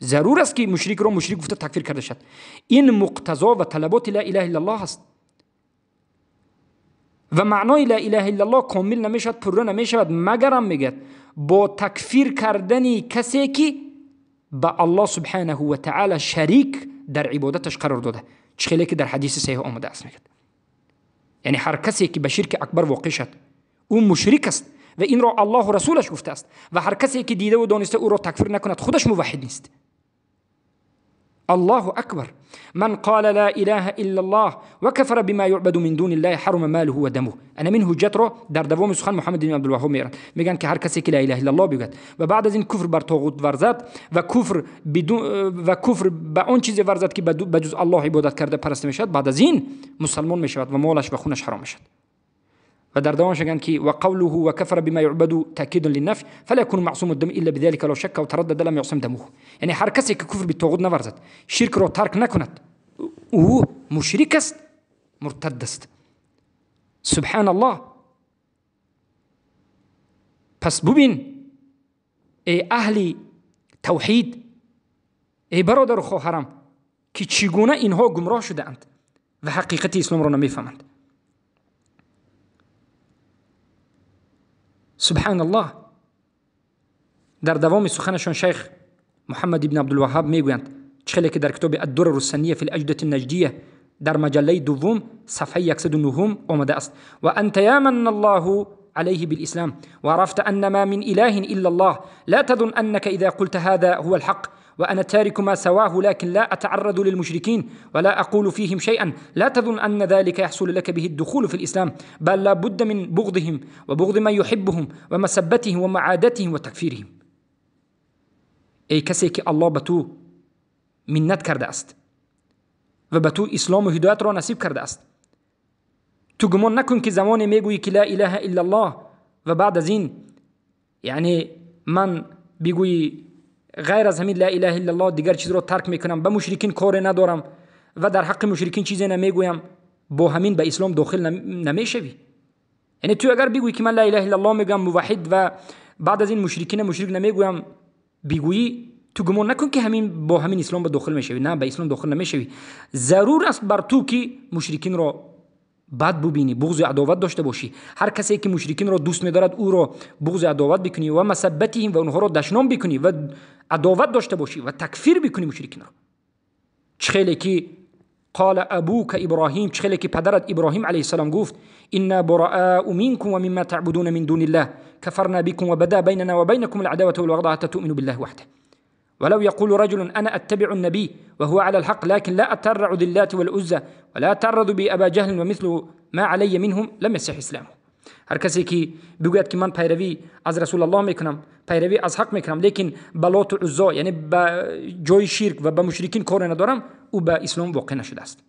ضرور است که مشرک را مشرک گفته تکفیر کرده شود. این مقتضا و طلبات لا اله الا الله است و معنای لا اله الا الله کامل نمیشود، پرره نمیشود، مگرم میگوید با تکفیر کردن کسی که به الله سبحانه و تعالی شریک در عبادتش قرار داده، چه که در حدیث صحیح آمده است. میگه یعنی هر کسی که به شرک اکبر واقع شد او مشرک است و این را الله و رسولش گفته است، و هر کسی که دیده و دانسته او را تکفیر نکند خودش موحد نیست. الله أكبر. من قال لا إله إلا الله وكفر بما يعبد من دون الله حرم ماله ودمه. أنا من حجت را در دوام سخن محمد بن عبدالوهاب میارن، میگن که هر کسی که لا اله الا الله بگوید و بعد از این کفر بر طاغوت ورزد و کفر بدون و کفر به آن چیزی ورزد که به جز الله عبادت کرده پرسته میشود، بعد از این مسلمان میشود و مالش و خونش حرام میشود. و در دوامش میگن که و قوله و کفر بما يعبد تاکید للنفی فلا يكون معصوم الدم الا بذلك لو شك او تردد لم يعصم دمه. یعنی هر کسی که کفر به طاغوت نورزد، شرک را ترک نکند، او مشرک است، مرتد است. سبحان الله. پس ببین ای اهل توحید، ای برادر و خواهرم، که چگونه اینها گمراه شده اند و حقیقت اسلام را نمیفهمند. سبحان الله. در دوام سخنشان شیخ محمد بن عبدالوهاب میگویند، چخیلی که در کتاب الدرر السنیه فی الاجدة النجدیه در مجله دوم صفحه 109 آمده است: و انت یا من الله عليه بالإسلام وعرفت أن ما من إله إلا الله لا تظن أنك إذا قلت هذا هو الحق وأنا تارك ما سواه لكن لا أتعرض للمشركين ولا أقول فيهم شيئا لا تظن أن ذلك يحصل لك به الدخول في الإسلام بل لا بد من بغضهم وبغض من يحبهم ومسبتهم ومعادتهم وتكفيرهم. ای کسی که الله به تو منت کرده است و به تو اسلام و هدایت را نصیب کرده است، تو گمان نکن که زمان میگویی که لا اله الا الله و بعد از این یعنی من بگویی غیر از همین لا اله الا الله دیگر چیز رو ترک میکنم، به مشرکین کار ندارم و در حق مشرکین چیزی نمیگویم، با همین به اسلام داخل نمیشوی. یعنی تو اگر بگویی که من لا اله الا الله میگم موحد و بعد از این مشرکین مشرک نمیگویم بگویی، تو گمان نکن که همین با همین اسلام به داخل میشوی. نه، به اسلام داخل نمیشوی. ضرور است بر تو که مشرکین را بد ببینی، بغض و عداوت داشته باشی. هر کسی که مشرکین را دوست می‌دارد او را بغض و عداوت بکنی و مسبتهم و اونها را دشنام بکنی و عداوت داشته باشی و تکفیر بکنی مشرکین را. چخیلی که قال ابوک ابراهیم، چخیلی که پدرت ابراهیم علیه السلام گفت: انا براء منكم ومما تعبدون من دون الله كفرنا بكم وبدا بيننا وبينكم العداوة والبغضاء حتى تؤمنوا بالله وحده. ولو يقول رجل أنا أتبع النبي وهو على الحق لكن لا أترع ذلات والعزى ولا أتعرض بأبا جهل ومثل ما علي منهم لم يصح إسلامه. هر کسی که بگوید که من پیروی از رسول الله میکنم، پیروی از حق میکنم، لیکن به لات و عزا یعنی به جای شرک و به مشرکین کار ندارم، او به اسلام واقع نشده است.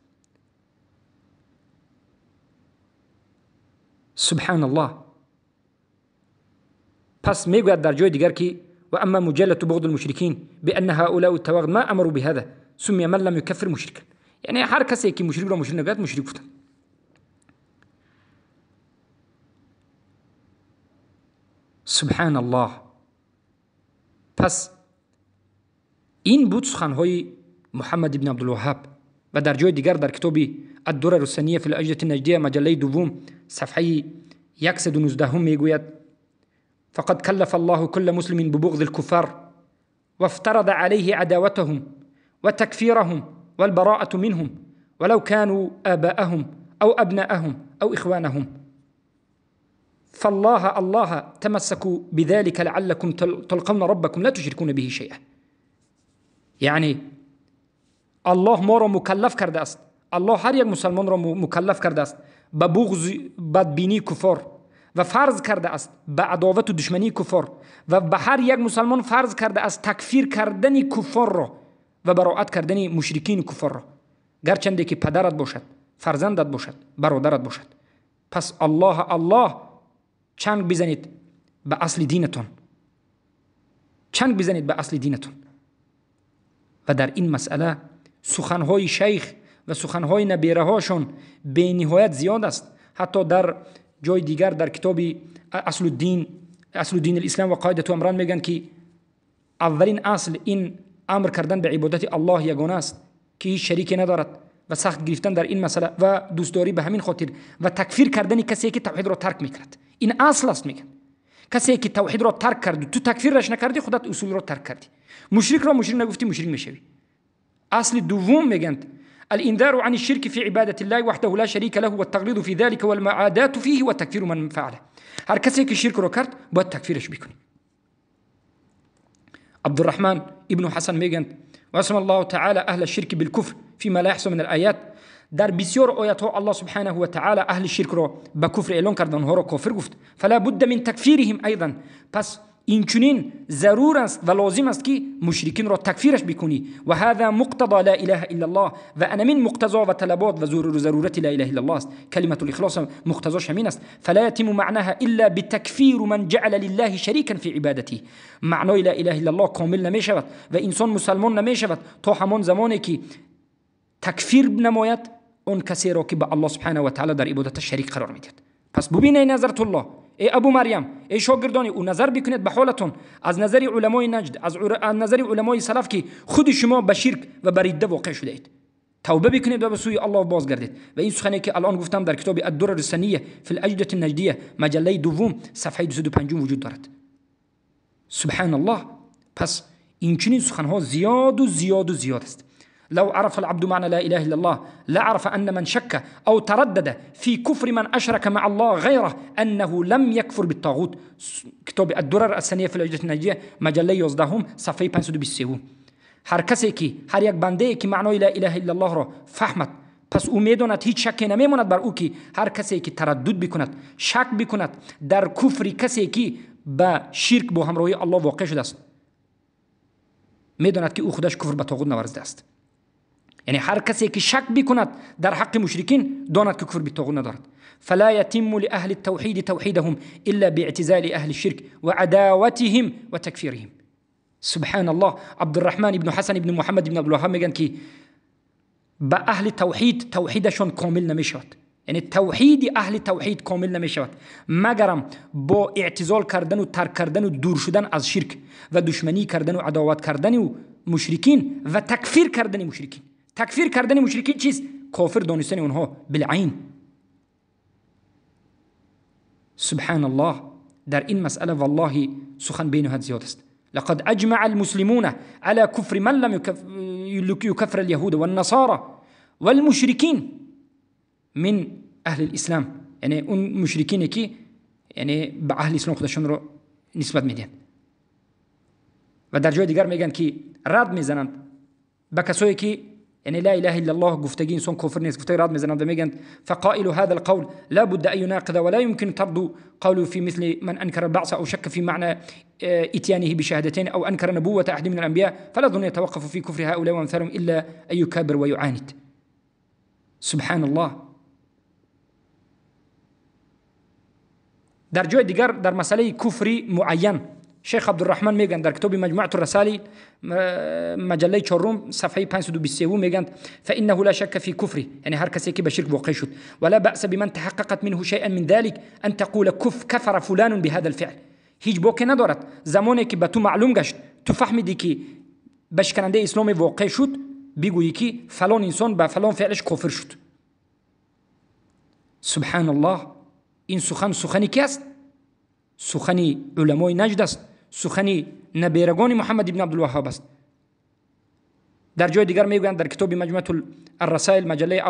سبحان الله. پس میگوید در جای دیگر که وأما مجلة بغض المشركين بأن هؤلاء التواغد ما أمروا بهذا سمي من لم يكفر مشركا. Яъне ҳар касе ки мушрикро мушрик нагӯяд, мушрик гуфтанд. Субҳаналлоҳ. Пас ин буд суханҳои Муҳаммад ибн Абдулваҳҳаб. Ва дар ҷои дигар дар китоби Ад-Дурар ас-Сания фил Аҷдати Наҷдия, маҷаллаи дуввум, сафҳаи 119 мегӯяд: فقد كلف الله كل مسلم ببغض الكفار وافترض عليه عداوتهم وتكفيرهم والبراءة منهم ولو كانوا آباءهم أو أبناءهم أو إخوانهم، فالله الله تمسكوا بذلك لعلكم تلقون ربكم لا تشركون به شيئا. یعنی الله ما را مکلف کرده است، الله هر یک مسلمان را مکلف کرده است به بغض بدبینی کفار و فرض کرده است به عداوت و دشمنی کفار، و به هر یک مسلمان فرض کرده است تکفیر کردن کفار را و براعت کردن مشرکین کفار را، گرچنده که پدرت باشد، فرزندت باشد، برادرت باشد. پس الله الله چنگ بزنید به اصل دینتون، چنگ بزنید به اصل دینتون. و در این مسئله سخنهای شیخ و سخنهای نبیره هاشون به نهایت زیاد است. حتی در جای دیگر در کتاب اصل الدین، اصل الدین الاسلام و قاعدة امران میگن که اولین اصل این امر کردن به عبادت الله یگانه است که هیچ شریکی ندارد، و سخت گرفتن در این مسئله و دوستداری به همین خاطر و تکفیر کردن کسی که توحید را ترک میکرد. این اصل است. میگن کسی که توحید را ترک کرد تو تکفیرش نکردی، خودت اصول را ترک کردی. مشرک را مشرک نگفتی، مشرک میشوی. اصل دوم میگن الانذار عن الشرك في عبادة الله وحده لا شريك له والتغليظ في ذلك والمعاداة فيه وتكفير من فعله. هر کسی که شرک رو کرد باید تکفیرش بکنی. عبدالرحمن ابن حسن میگن واسم الله تعالى اهل الشرك بالكفر فيما لا يحصى من الآيات. در بسیار آیات ها الله سبحانه و تعالی اهل شرک رو به کفر اعلان کرد، آنها را کافر گفت. فلا بد من تکفیرهم ايضا. پس اینچنین ضرور است و لازم است که مشرکین را تکفیرش بکنی. و هذا مقتضى لا اله الا الله، و انا من مقتضا و طلبات و ضرورت لا اله الا الله است. کلمه الاخلاص مقتضاش همین است. فلا يتم معناها الا بتکفیر من جعل لله شریکا فی عبادته. معنای لا اله الا الله کامل نمی شود و انسان مسلمان نمی شود تا همان زمانی که تکفیر نماید اون کسی را که به الله سبحانه و تعالی در عبادت شریک قرار میدهد. پس ببینید نظرت الله، ای ابو مریم، ای شاگردانی، او نظر بکنید به حالتون از نظر علمای نجد، از نظر علمای سلف که خود شما به شرک و به رده واقع شده اید. توبه بکنید و به سوی الله بازگردید. و این سخنی که الان گفتم در کتاب الدرر السنیه فی الاجده النجدیه مجله دوم صفحه 205 وجود دارد. سبحان الله. پس این چنین سخنها زیاد و زیاد و زیاد است. لو عرف العبد معنى لا إله إلا الله لعرف أن من شك أو تردد في كفر من أشرك مع الله غيره أنه لم يكفر بالطاغوت. کتاب الدرر السنیه فی الاجده النجدیه مجله 11 صفحه 523. هر کسی که هر یک بنده که معنای لا اله الا الله را فهمد، پس او میداند، هیچ شکی نمیماند بر او که هر کسی که تردد بکند، شک بکند در کفر کسی که به شرک با همراهی الله واقع شده است، میداند که او خودش کفر به طاغوت نورزیده است. یعنی هر کسی که شک بکند در حق مشرکین داند که کفر به طاغوت ندارد. فلا يتم لأهل التوحيد توحيدهم إلا باعتزال أهل الشرك وعداوتهم وتكفيرهم. سبحان الله. عبدالرحمن ابن حسن ابن محمد ابن عبدالوهاب میگن که به اهل توحید توحیدشون کامل نمیشود، یعنی توحید اهل توحید کامل نمیشود مگرم با اعتزال کردن و ترک کردن و دور شدن از شرک و دشمنی کردن و عداوت کردن و مشرکین و تکفیر کردن مشرکین. تکفیر کردن مشرکین چیست؟ کافر دانستن اونها بالعین. سبحان الله. در این مسئله والله سخن بینهایت زیاد است. لقد اجمع المسلمون على كفر من لم يكفر اليهود والنصارى والمشركين من اهل الاسلام. یعنی اون مشرکینی که یعنی به اهل اسلام خودشون رو نسبت میدن. و در جای دیگر میگن که رد میزنند به کسایی که یعنی لا اله الا الله گفتگی انسان کافر نیست، گفتگی رد میزنند و میگن فقائل هذا القول لا بد ان يناقض ولا يمكن طرد قوله في مثل من انكر البعث او شك في معنى اتيانه بشهادتين او انكر نبوة احد من الانبياء فلا ظن يتوقف في كفر هؤلاء وامثالهم الا ان يكابر ويعاند. سبحان الله. در جای دیگر در مسئله کفر معین Шейх Абдурраҳман мегӯянд дар китоби Маҷмуату Расали маҷаллаи чорум сафҳаи 523 мегӯянд فإنه لا شك في كفره, яъне ҳар касе ки ба ширк воқеъ шуд. ولا بأس بمن تحققت منه شيئا من ذلك أن تقول كفر فلان بهذا الفعل. ҳеҷ боке надорад замоне ки ба ту маълум гашт, ту фаҳмидӣ ки ба шиканандаи исломе воқеъ шуд, бигӯӣ ки фалон инсон ба фалон феълаш кофир шуд. Субҳаналлоҳ, ин сухан сухани ки аст? Сухани уламои наҷд аст, сухани наберагони Муҳаммад ибн Абдулваҳҳоб аст. Дар ҷои дигар мегӯянд дар китоби Маҷмуату Аррасаил маҷаллаи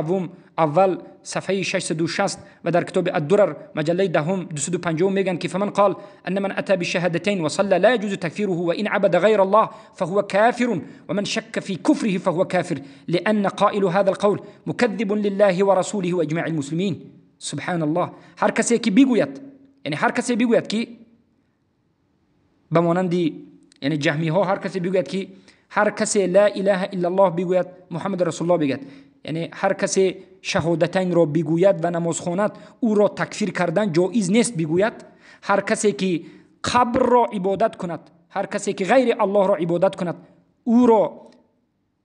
аввал сафҳаи 660 ва дар китоби Аддурар маҷаллаи даҳум 250 мегӯянд ки فمن قال أن من أتى بالشهادتين وصلى لا يجوز تكفيره وإن عبد غير الله فهو كافر ومن شك في كفره فهو كافر لأن قائل هذا القول مكذب لله ورسوله وإجماع المسلمين. سبحان الله. ҳар касе ки бигӯяд, яъне ҳар касе бигӯяд ки ба монанди яъне ҷаҳмиҳо, ҳар касе бигӯяд ки ҳар касе ла илаҳа иллаллоҳ бигӯяд, Муҳаммад расулуллоҳ бигӯяд, яъне ҳар касе шаҳодатайнро бигӯяд ва намоз хонад, ӯро такфир кардан ҷоиз нест бигӯяд. Ҳар касе ки қабрро ибодат кунад, ҳар касе ки ғайри аллоҳро ибодат кунад, ӯро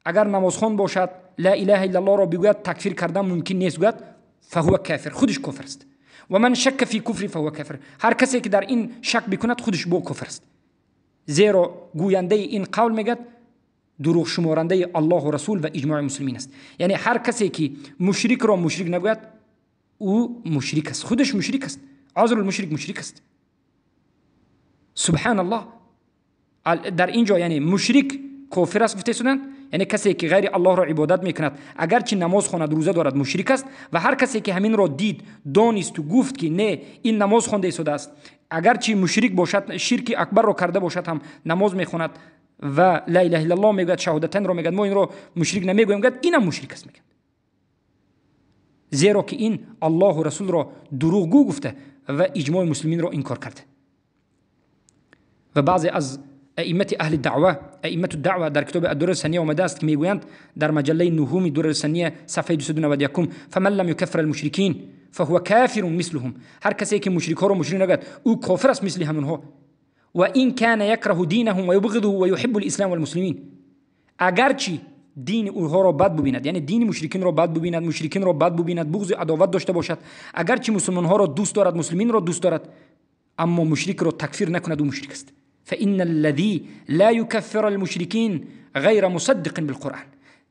агар намозхон бошад, ла илаҳа иллаллоҳро бигӯяд, такфир кардан мумкин нест гӯяд, фаҳува кафир, худаш кофир аст. ва ман шакка фи куфри фаҳува кафир. Ҳар касе ки дар ин шак бикунад, худаш бо кофир аст. Зеро гӯяндаи ин қавл мегӯяд дурӯғ шуморандаи Аллоҳу расул ва иҷмои муслимин аст. Яъне ҳар касе ки мушрикро мушрик нагӯяд, ӯ мушрик аст, худаш мушрик аст. Азрул мушрик мушрик аст. Субҳаналлоҳ. Дар ин ҷо яъне мушрик кофир аст гуфта истоданд, яъне касе ки ғайри Аллоҳро ибодат мекунад, агарчи намоз хонад, рӯза дорад, мушрик аст. Ва ҳар касе ки ҳаминро дид, донисту гуфт ки не, ин намоз хонда истодааст, агарчи мушрик бошад, ширки акбарро карда бошад ҳам намоз мехонад ва ла илаҳа иллаллоҳ мегӯяд, шаҳодатайнро мегӯяд, мо инро мушрик намегӯем, мегӯяд инам мушрик аст мегӯяд. Зеро ки ин Аллоҳу расулро дурӯғгӯ гуфта ва иҷмои муслиминро инкор карда. Ва баъзе аз аиммати аҳли даъва, аиммату даъва дар китоби Аддурар Сания омадааст ки мегӯянд дар маҷаллаи нуҳуми Дурар Сания сафҳаи 291 фаман лам юкаффир алмушрикин фаҳува кафирун мислуҳум. Ҳар касе ки мушрикҳоро мушрик нагӯяд, ӯ кофир аст мисли ҳамонҳо. وإن كان يكره دينهم ويبغضه ويحب الإسلام والمسلمين. اگرچه دین اونها را بد ببیند، یعنی دین مشرکین را بد ببیند، مشرکین را بد ببیند، بغض و عداوت داشته باشد، اگرچه مسلمان ها را دوست دارد، مسلمین را دوست دارد، اما مشرک را تکفیر نکند، او مشرک است. فإن الذي لا يكفر المشركين غير مصدق بالقرآن.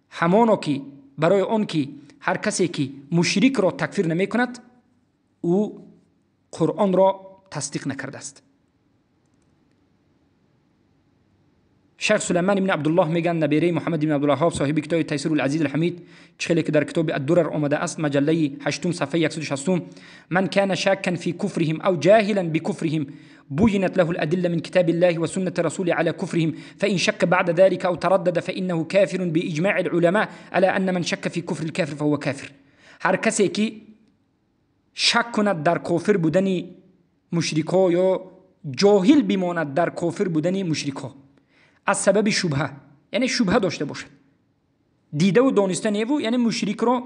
همانا که برای آن که هر کسی که مشرک را تکفیر نمی کند، او قرآن را تصدیق نکرده است. شیخ سلیمان بن عبدالله میگن نبیره محمد بن عبدالوهاب صاحب کتاب تیسیر العزیز الحمید چخیلی که در کتاب الدرر آمده است مجله 8 صفحه 160 من كان شاكا في كفرهم او جاهلا بكفرهم بينت له الأدلة من كتاب الله وسنة رسوله على كفرهم فإن شك بعد ذلك أو تردد فإنه كافر بإجماع العلماء على أن من شك في كفر الكافر فهو كافر. هر کسی که شک کند در کافر بودن مشرک‌ها یا جاهل بماند در کافر بودن مشرک‌ها از سبب شبهه، یعنی شبهه داشته باشد، دیده و دانسته نیو، یعنی مشرک را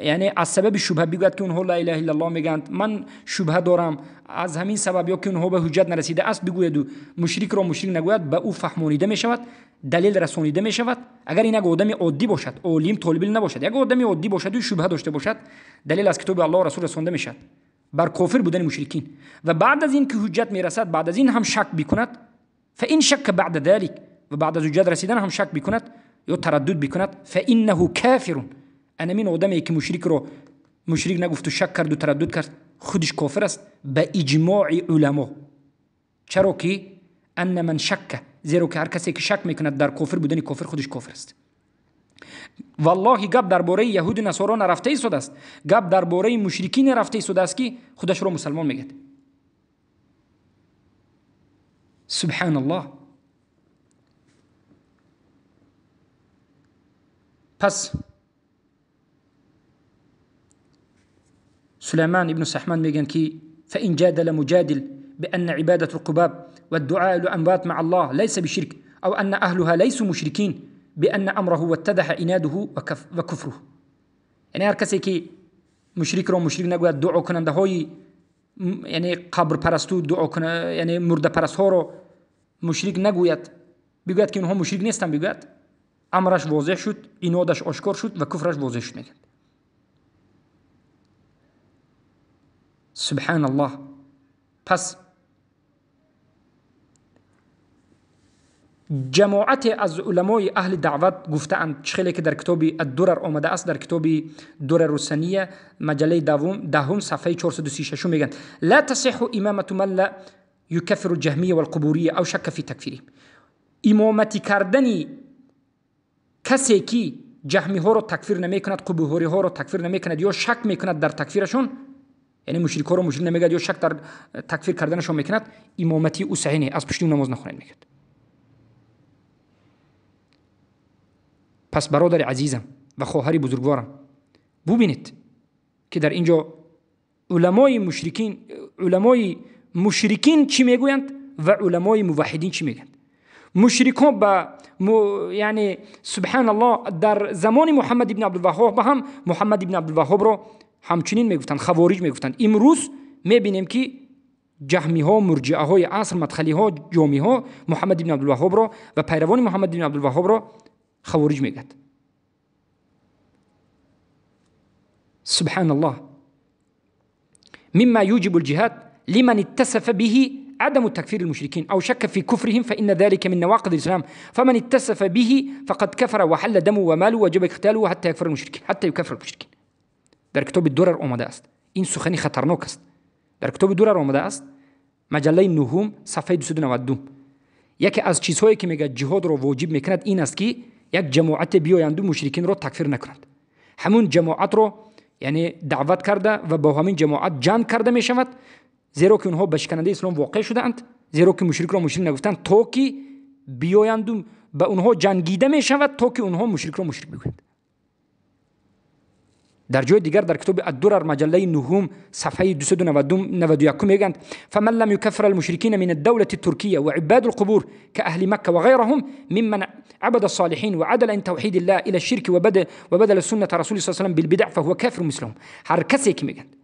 یعنی از سبب شبهه بگوید که اونها لا اله الا الله میگند، من شبهه دارم از همین سبب، یا که اونها به حجت نرسیده است بگوید و مشرک را مشرک نگوید، به او فهمانیده میشود، دلیل رسانیده میشود. اگر این یک آدم عادی باشد، عالم طالب علم نباشد، یک آدم عادی باشد و شبهه داشته باشد، دلیل از کتاب الله و رسول رسانده میشود بر کافر بودن مشرکین. و بعد از این که حجت میرسد، بعد از این هم شک بکند، فإن شك بعد ذلك و بعد از حجت رسیدن هم شک بکند یا تردد بکند، فإنه کافر. انا من آدمی که مشرک رو مشرک نگفت و شک کرد و تردد کرد، خودش کافر است به اجماع علما. چرا که ان من شک، زیرا که هر کسی که شک میکند در کافر بودن کافر، خودش کافر است. والله گپ درباره یهود و نصارا نرفته ایستاده است، گپ درباره مشرکین رفته ایستاده است که خودش رو مسلمان میگه. سبحان الله. پس سليمان ابن سحمان میگن که فإن جادل مجادل بأن عبادة القباب والدعاء للأموات مع الله ليس بشرك أو أن أهلها ليسوا مشركين بأن أمره واتضح عناده وكفره. یعنی هر کسی که مشرک رو مشرک نگوید، دعا کننده های یعنی قبر پرستو دعا کنه، یعنی مرده پرست ها رو мушрик нагӯяд, бигӯяд ки инҳо мушрик нестанд, бигӯяд, амраш возеҳ шуд, инодаш ошкор шуд ва куфраш возеҳ шуд, мегӯяд. Субҳаналлоҳ. Пас ҷамоате аз уламои аҳли даъват гуфтаанд, чӣ хеле ки дар китоби ад-Дурар омада аст, дар китоби Дурару Сания маҷаллаи даҳум сафҳаи 436 мегӯянд: ла тасиҳу имамату ман ла юкаффиру ҷаҳмия валқубурия ав шакка фи такфирihim. Имоматӣ кардани касе ки ҷаҳмиҳоро такфир намекунад, қубуриҳоро такфир намекунад ё шак мекунад дар такфирашон, яъне мушрикҳоро мушрик намегӯяд ё шак дар такфир карданашон мекунад, имоматии ӯ саҳеҳ не, аз пушти ӯ намоз нахонед, мегӯяд. Пас бародари азизам ва хоҳари бузургворам, бубинед ки дар инҷо уламои мушрикин чӣ мегӯянд ва уламои муваҳҳидин чӣ мегӯянд. Мушрикон ба яъне субҳаналлоҳ дар замони Муҳаммад ибни Абдулваҳҳоб ҳам Муҳаммад ибни Абдулваҳҳобро ҳамчунин мегуфтанд, хавориҷ мегуфтанд. Имрӯз мебинем ки ҷаҳмиҳо, мурҷиаҳои аср, мадхалиҳо, ҷомиҳо Муҳаммад ибни Абдулваҳҳобро ва пайравони Муҳаммад ибни Абдулваҳҳобро хавориҷ мегӯяд. Субҳаналлоҳ. مما يوجب الجهاد لمن اتصف به عدم تكفير المشركين أو شك في كفرهم فإن ذلك من نواقض الإسلام، فمن اتصف به فقد كفر وحل دمه وماله وجب قتاله حتى يكفر المشركين، حتى يكفر المشركين. در کتاب درر آمده است. این سخنی خطرناک است. در کتاب درر آمده است، مجله نهم صفحه 292. یکی از چیزهایی که میگه جهاد را واجب میکند این است که یک جماعت بیایند و مشرکین را تکفیر نکنند. همون جماعت را یعنی دعوت کرده و با همین جماعت جنگ کرده می شود، زیرا که اونها به شکننده اسلام واقع شدند، زیرا که مشرک را مشرک نگفتند، تا که بیایند و به اونها جنگیده می شود تا که اونها مشرک را مشرک بگویند. در جای دیگر در کتاب الدرر مجله نهم صفحه 291 میگند: فمن لم يكفر المشركين من الدولة التركية وعباد القبور كأهل مكة وغيرهم ممن عبد الصالحين وعدل عن توحيد الله إلى الشرك وبدل سنة رسول صلى الله عليه وسلم بالبدع فهو كافر مثلهم. هر کسی که میگند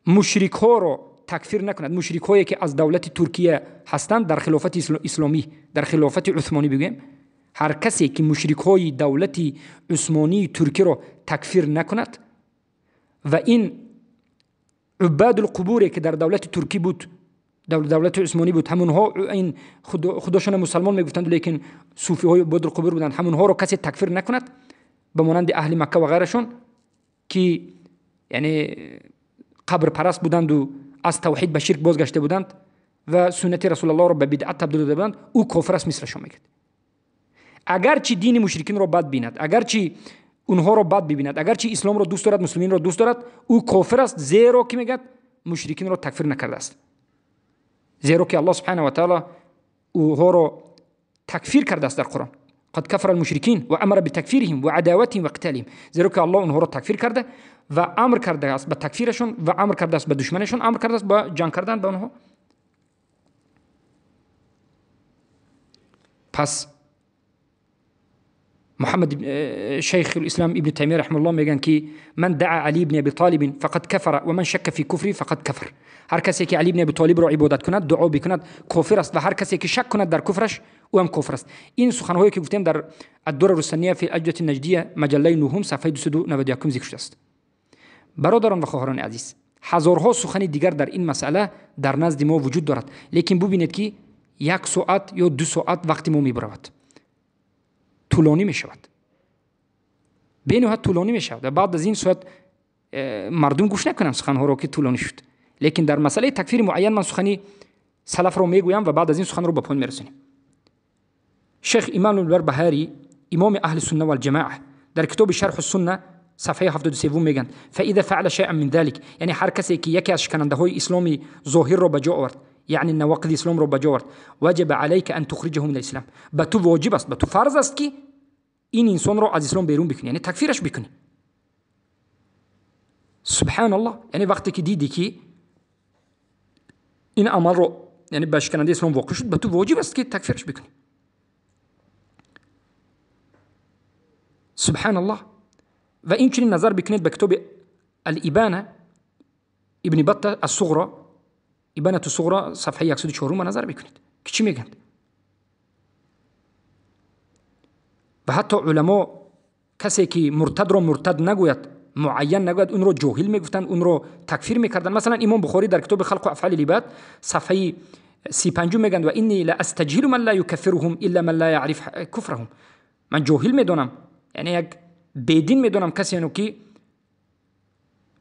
مشرک ها را تکفیر نکند، مشرک هایی که از دولت ترکیه هستند در خلافت اسلامی، در خلافت عثمانی بگیم، هر کسی که مشرک های دولت عثمانی ترکیه را تکفیر نکند و این عباد القبور که در دولت ترکی بود، دولت عثمانی بود، همونها این خودشان مسلمان میگفتند لیکن صوفی های عباد القبور بودند، همونها را کسی تکفیر نکند به مانند اهل مکه و غیرشون که یعنی قبر پرست بودند و از توحید به شرک بازگشته بودند و سنت رسول الله را به بدعت تبدیل داده بودند، او کافر است مثلشان میگه. اگرچه دین مشرکین را بد بیند، اگرچه اونها را بد ببیند، اگرچه اسلام را دوست دارد، مسلمین را دوست دارد، او کافر است، زیرا که میگد مشرکین را تکفیر نکرده است، زیرا که الله سبحانه و تعالی اوها را تکفیر کرده است در قرآن، قد کفر المشرکین و امر بتکفیرهم و عداوتهم و قتالهم، زیرا که الله اونها را تکفیر کرده و امر کرده است به تکفیرشون و امر کرده است به دشمنشون، امر کرده است به جنگ کردن به آنها. پس محمد شيخ الإسلام ابن تيمية رحمه الله میگن که من دعا علی بن ابی طالب فقد كفر و من شک فی کفری فقد کفر. هر کسی که علی بن ابی طالب را عبادت کند، دعا بکند، کافر است و هر کسی که شک کند در کفرش او هم کافر است. این سخنهایی که گفتیم در الدرر السنیه فی الاجدة النجدیه مجله نهم صفحه 291 ذکر شده است. برادران و خواهران عزیز، هزارها سخن دیگر در این مسئله در نزد ما وجود دارد، لیکن ببینید که یک ساعت یا 2 ساعت وقت ما میبرود، طولانی می شود، بینهایت طولانی می شود و بعد از این ساعت مردم گوش نکنند سخنها را که طولانی شد. لیکن در مسئله تکفیر معین من سخنی سلف را میگویم و بعد از این سخن را به پایان میرسونیم. شیخ امام البربهاری امام اهل سنه و الجماعه در کتاب شرح السنه صفحه 73 میگن فاذا فعل شيئا من ذلك، یعنی هر کسی که یکی از شکننده های اسلامی ظاهر را به جا آورد، یعنی نواقض اسلام را به جا آورد، وجب عليك ان تخرجه من الاسلام، به تو واجب است، به تو فرض است که این انسان را از اسلام بیرون بکنی، یعنی تکفیرش بکنی. سبحان الله، یعنی وقتی که دیدی که این عمل رو یعنی به شکننده اسلام واقع شد، به تو واجب است که تکفیرش بکنی. سبحان الله. و این چنین نظر بکنید به کتاب الابانه ابن بطه الصغرى، ابانه الصغرى صفحه 104 نظر بکنید که چی میگند. ва ҳатто уламо касе ки муртадро муртад нагӯяд, муайян нагӯяд, онро ҷоҳил мегуфтанд, онро такфир мекарданд. Масалан, имом Бухорӣ дар китоби Халқу афъали либад сафҳаи 35 мегӯянд: ва инни ла астаҷҳилу ман ла юкаффируҳум илла ман ла яъриф куфраҳум. Ман ҷоҳил медонам, яъне як бедин медонам касеро ки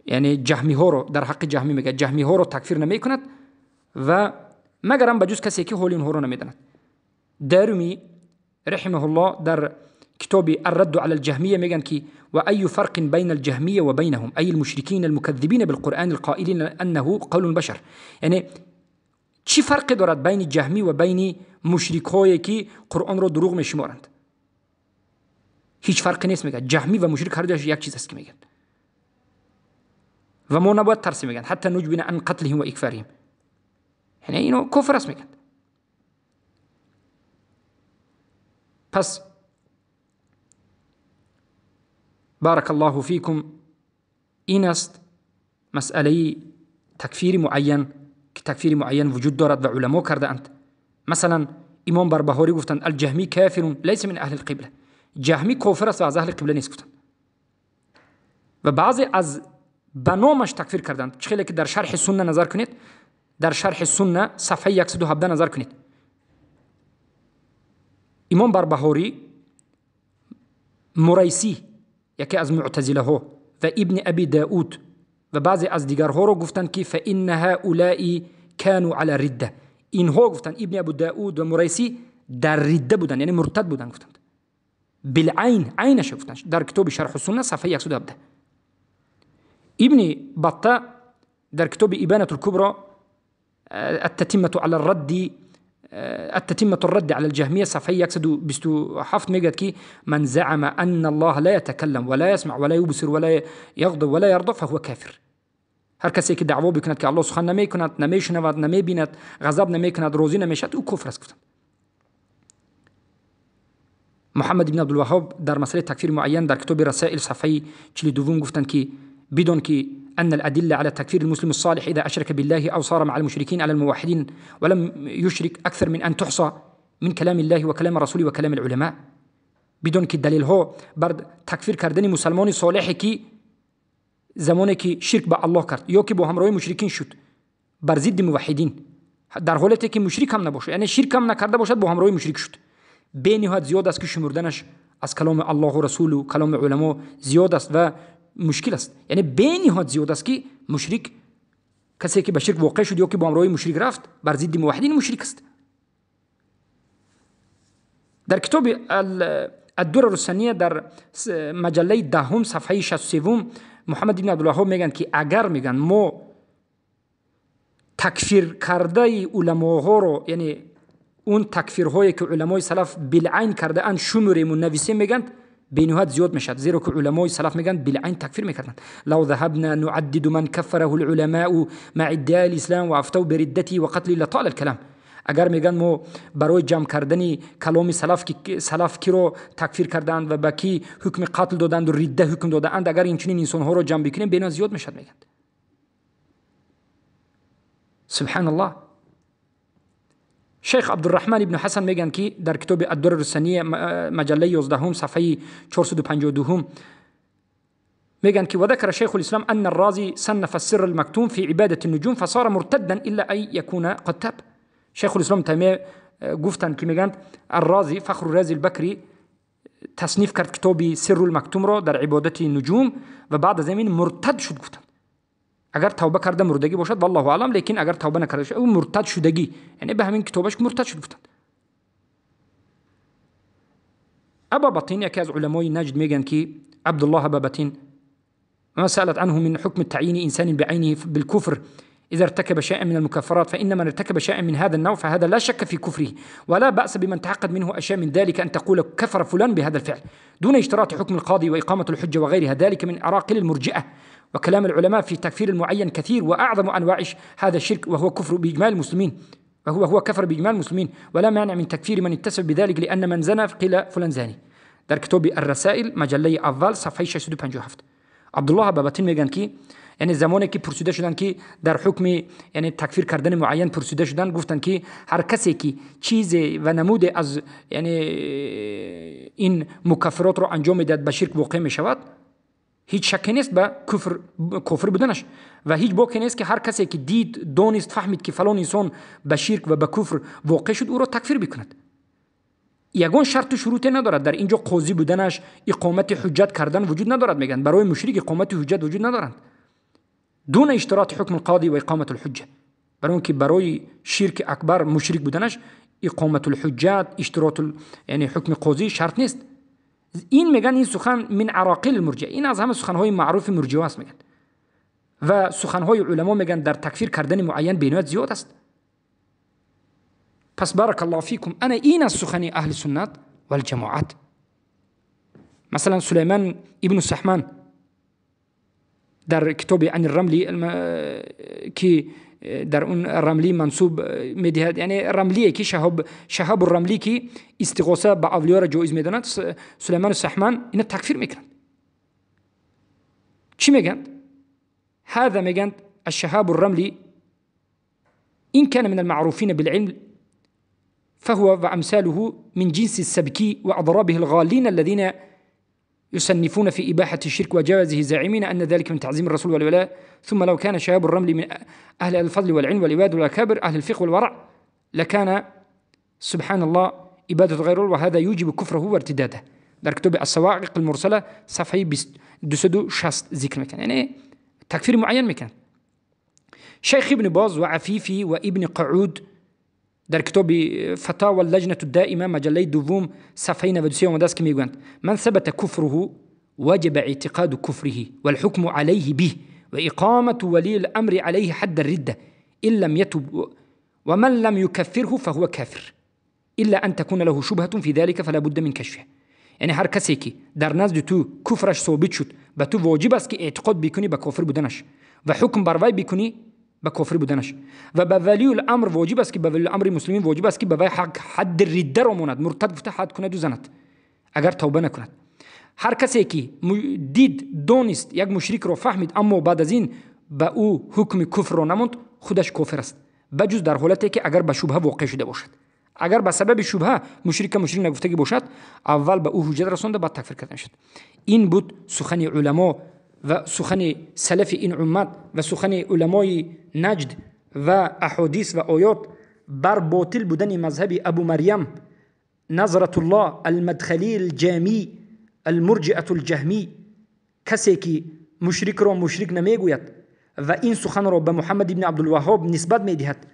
яъне ҷаҳмиҳоро, дар ҳаққи ҷаҳмӣ мегӯяд, ҷаҳмиҳоро такфир намекунад ва магарам ба ҷуз касе ки ҳоли онҳоро намедонад. Дарумӣ раҳимаҳуллоҳ дар китоби الرد على الجهمية мегӯянд ки وأي فرق بين الجهمية وبينهم أي المشركين المكذبين بالقرآن القائلين أنه قول البشر. яъне чӣ фарқе дорад байни ҷаҳмӣ ва байни мушрикҳое ки қуръонро дурӯғ мешуморанд? ҳеҷ фарқе нест, мегӯяд. Ҷаҳмӣ ва мушрик ҳар дуяш як чиз аст ки мегӯянд ва мо набояд тарсем, мегӯянд, ҳатта нуҷбина ан қатлиҳим ва икфарihim, яъне ино кофир аст, мегӯянд. Пас بارك الله فيكم, این است مسئله تکفیر معین که تکفیر معین وجود دارد و علما کرده اند. مثلا امام بربهاری گفتند الجهمی کافر لیس من اهل القبله، جهمی کافر است و از اهل قبله نیست گفتند. و بعضی از بنامش تکفیر کردند. چه که در شرح سنه نظر کنید، در شرح سنه صفحه 117 نظر کنید، امام بربهاری مریسی یکی از معتزله ها و ابن ابی داود و بعضی از دیگرها رو گفتند که فإن هؤلاء كانوا على رده. اینها گفتند ابن ابو داود و مریسی در رده بودند، یعنی مرتد بودند گفتند. بالعین، عینش گفتند در کتاب شرح السنه صفحه 117. ابن بطه در کتاب ابانه الكبرى التتمة على الرد، التتمة الرد على الجهمية صفحة 127 میگوید که من زعم أن الله لا يتكلم ولا يسمع ولا يبصر ولا يغضب ولا يرضى فهو كافر. هر کسی که دعوا بکند که الله سخن نمیکند، نمیشنود، نمیبیند، غضب نمیکند، روزی نمیشد، او کفر است گفتند. محمد بن عبدالوهاب در مسئله تکفیر معین در کتاب رسائل صفحه 42 گفتند که بدون که أن الأدلة على تكفير المسلم الصالح إذا أشرك بالله أو صار مع المشركين على الموحدين ولم يشرك أكثر من أن تحصى من كلام الله وكلام رسوله وكلام العلماء. بدون که دلیل ها بر تکفیر کردن مسلمان صالحی که زمانی که شرک به الله کرد یا که با همراه مشرکین شد بر ضد موحدین، در حالتی که مشرک هم نباشه، یعنی شرک هم نکرده باشد، با همراه مشرک شد، بینهایت زیاد است که شمردنش از کلام الله و رسول و کلام علما زیاد است و مشکل است. یعنی بینهایت زیاد است که مشرک، کسی که به شرک واقع شد یا که با همراه مشرک رفت بر ضد موحدین مشرک است. در کتاب الدرر السنیه در مجله 10 صفحه 63 محمد بن عبدالوهاب میگن که اگر میگن ما تکفیر کرده علماها رو، یعنی اون تکفیرهایی که علمای سلف بالعین کرده اند شمریم و نویسیم، میگن بینهایت زیاد میشد، زیرا که علمای سلف میگن بالعین تکفیر میکردند. لو ذهبنا نعدد من كفره العلماء مع ادعاء الاسلام وافتوا بردته وقتله لطال الكلام. اگر میگن ما برای جمع کردن کلام سلف که سلف کی رو تکفیر کردند و به کی حکم قتل دادند و رده حکم دادند، اگر این چنین انسان ها رو جمع بکنیم بینهایت زیاد میشد میگن. سبحان الله. شیخ عبدالرحمن ابن حسن میگن که در کتاب الدرر السنیه مجله 11 صفحه 452 میگن که وذكر شيخ الاسلام ان الرازي صنف السر المكتوم في عبادة النجوم فصار مرتدا الا ان يكون قد تاب. شیخ الاسلام تیمیه گفتند که میگن الرازی، فخر الرازی البکری، تصنیف کرد کتاب سر المکتوم را در عبادت نجوم و بعد از این مرتد شد گفتند. اگر توبه کرده مردگی باشد والله اعلم، لیکن اگر توبه نکرده باشد او مرتد شدگی، یعنی به همین کتابش مرتد شد گفتند. ابا بطین یکی از علمای نجد میگن که عبدالله ابا بطین ما سألت عنه من حكم تعيين إنسان بعينه بالكفر إذا ارتكب شيئا من المكفرات، فإن من ارتكب شيئا من هذا النوع فهذا لا شك في كفره، ولا بأس بمن تعقد منه أشياء من ذلك أن تقول كفر فلان بهذا الفعل دون اشتراط حكم القاضي وإقامة الحجة وغيرها، ذلك من عراقيل المرجئة. وكلام العلماء في تكفير المعين كثير، وأعظم أنواع هذا الشرك وهو كفر بإجماع المسلمين، وهو كفر بإجماع المسلمين، ولا مانع من تكفير من اتصف بذلك لأن من زنى قيل فلان زاني. در کتاب الرسائل مجله اول صفحه 657 عبدالله بابتین میگن که Яъне замоне ки пурсида шуданд, ки дар ҳукми яъне такфир кардани муайян пурсида шуданд, гуфтанд, ки ҳар касе ки чизе ва намуде аз яъне ин мукаффиротро анҷом медиҳад, ба ширк воқеъ мешавад, ҳеҷ шакке нест ба кофир буданаш ва ҳеҷ боке нест, ки ҳар касе ки дид, донист, фаҳмид, ки фалон инсон ба ширк ва ба куфр воқеъ шуд, ӯро такфир бикунад. Ягон шарту шуруте надорад. Дар инҷо қозӣ буданаш, иқомати ҳуҷҷат кардан вуҷуд надорад. Мегӯянд, барои мушрик иқомати ҳуҷҷат вуҷуд надоранд, دون اشتراط حكم القاضي وإقامة الحجة. برای اون که برای شرک اکبر مشرک بودنش اقامت الحجات، اشتراط یعنی حکم قاضی شرط نیست. این میگن این سخن من عراقیل المرجئه، این از همه سخنهای معروف مرجئه است میگن. و سخنهای علما میگن در تکفیر کردن معین بینایت زیاد است. پس بارک الله فیکم، انا این از سخن اهل سنت والجماعت. مثلا سلیمان ابن سحمان در کتاب عن الرملی که در اون رملی منصوب میدهد، یعنی رملیه که شهاب الرملی که استغاثه به اولیا را جایز میداند، سلیمان سحمان اینا تکفیر میکنند. چی میگن؟ هذا میگن الشهاب الرملي إن كان من المعروفين بالعلم فهو وأمثاله من جنس السبكي وأضرابه الغالين الذين يصنفون في إباحة الشرك وجوازه زاعمين أن ذلك من تعظيم الرسول والولاء. ثم لو كان شهاب الرمل من أهل الفضل والعلم والعباد والأكابر أهل الفقه والورع لكان سبحان الله إبادة غيره، وهذا يوجب كفره وارتداده. در كتب الصواعق المرسلة صفحة 260 ذکر میکنه، یعنی تکفیر معین میکنه. شیخ ابن باز و عفیفی و ابن قعود در کتاب فتاوى اللجنة الدائمة مجله دوم صفحه 93 آمده است که میگویند من ثبت كفره وجب اعتقاد كفره والحكم عليه به وإقامة ولي الأمر عليه حد الردة إن لم يتب، ومن لم يكفره فهو كافر إلا أن تكون له شبهة في ذلك فلا بد من كشفه. یعنی هر کسی که در نزد تو کفرش ثابت شد، به تو واجب است که اعتقاد بکنی به کافر بودنش و حکم بر وی بکنی به کافر بودنش، و به ولی الامر واجب است که به ولی الامر مسلمین واجب است که به وی حق حد رده را ماند، مرتد گفته حد کند و زند اگر توبه نکند. هر کسی که دید، دانست یک مشرک را فهمید، اما بعد از این به او حکم کفر را نماند، خودش کافر است، بجز در حالتی که اگر به شبهه واقع شده باشد. اگر به سبب شبهه مشرک مشرک نگفتگی باشد، اول به او حجت رسانده بعد تکفیر کرده شد. این بود سخن علما و سخن سلف این امت و سخن علمای نجد و احادیث و آیات بر باطل بودن مذهب ابو مریم نظرة الله المدخلی الجامی المرجئة الجهمی. کسی که مشرک را مشرک نمیگوید و این سخن را به محمد ابن عبدالوهاب نسبت میدهد،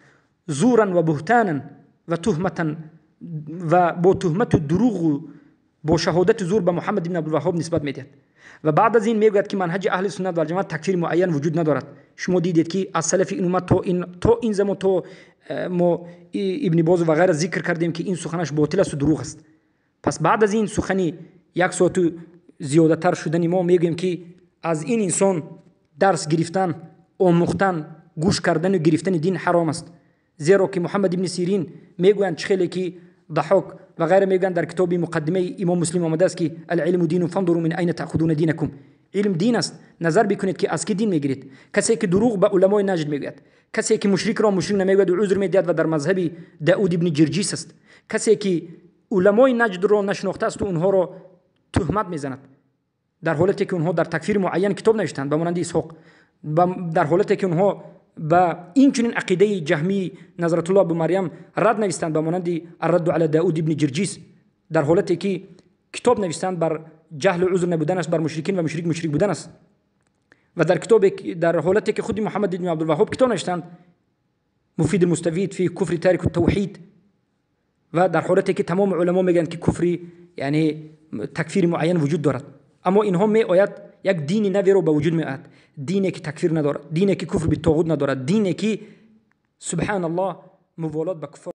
زورا و بهتانا و تهمتا و با تهمت دروغ و با شهادت زور به محمد ابن عبدالوهاب نسبت میدهد و بعد از این میگوید که منهج اهل سنت و جماعت تکفیر معین وجود ندارد. شما دیدید که از سلف این امت تا این زمان تا ما ابن باز و غیره ذکر کردیم که این سخنش باطل است و دروغ است. پس بعد از این سخنی یک ساعت زیادتر شدن ما میگوییم که از این انسان درس گرفتن، آموختن، گوش کردن و گرفتن دین حرام است. زیرا که محمد ابن سیرین میگویند چخیلی که ضحاک و غیره میگویند در کتاب مقدمه امام مسلم آمده است که العلم دین فانظروا من این تأخذون دینکم. علم دین است، نظر بکنید که از کی دین میگیرید. کسی که دروغ به علمای نجد میگوید، کسی که مشرک را مشرک نمیگوید و عذر میدهد و در مذهب داود ابن جرجیس است، کسی که علمای نجد را نشناخته است و اونها را تهمت میزند در حالتی که اونها در تکفیر معین کتاب نوشتند به مانند اسحاق، در حالتی که اونها به این چنین عقیده جهمی نظرت الله ابو مریم رد نوشتند به مانند الرد علی داود ابن جرجیس، در حالتی که کتاب نوشتند بر جهل و عذر نبودن است بر مشرکین و مشرک مشرک بودن است، و در کتاب در حالتی که خود محمد بن عبدالوهاب کتاب نوشتند مفید المستفید فی کفر تارک التوحید، و در حالتی که تمام علما میگن که کفری یعنی تکفیر معین وجود دارد، اما اینها می آید یک دین نوی رو به وجود می آید، دینی که تکفیر ندارد، دینی که کفر به طاغوت ندارد، دینی که سبحان الله موالات به کفر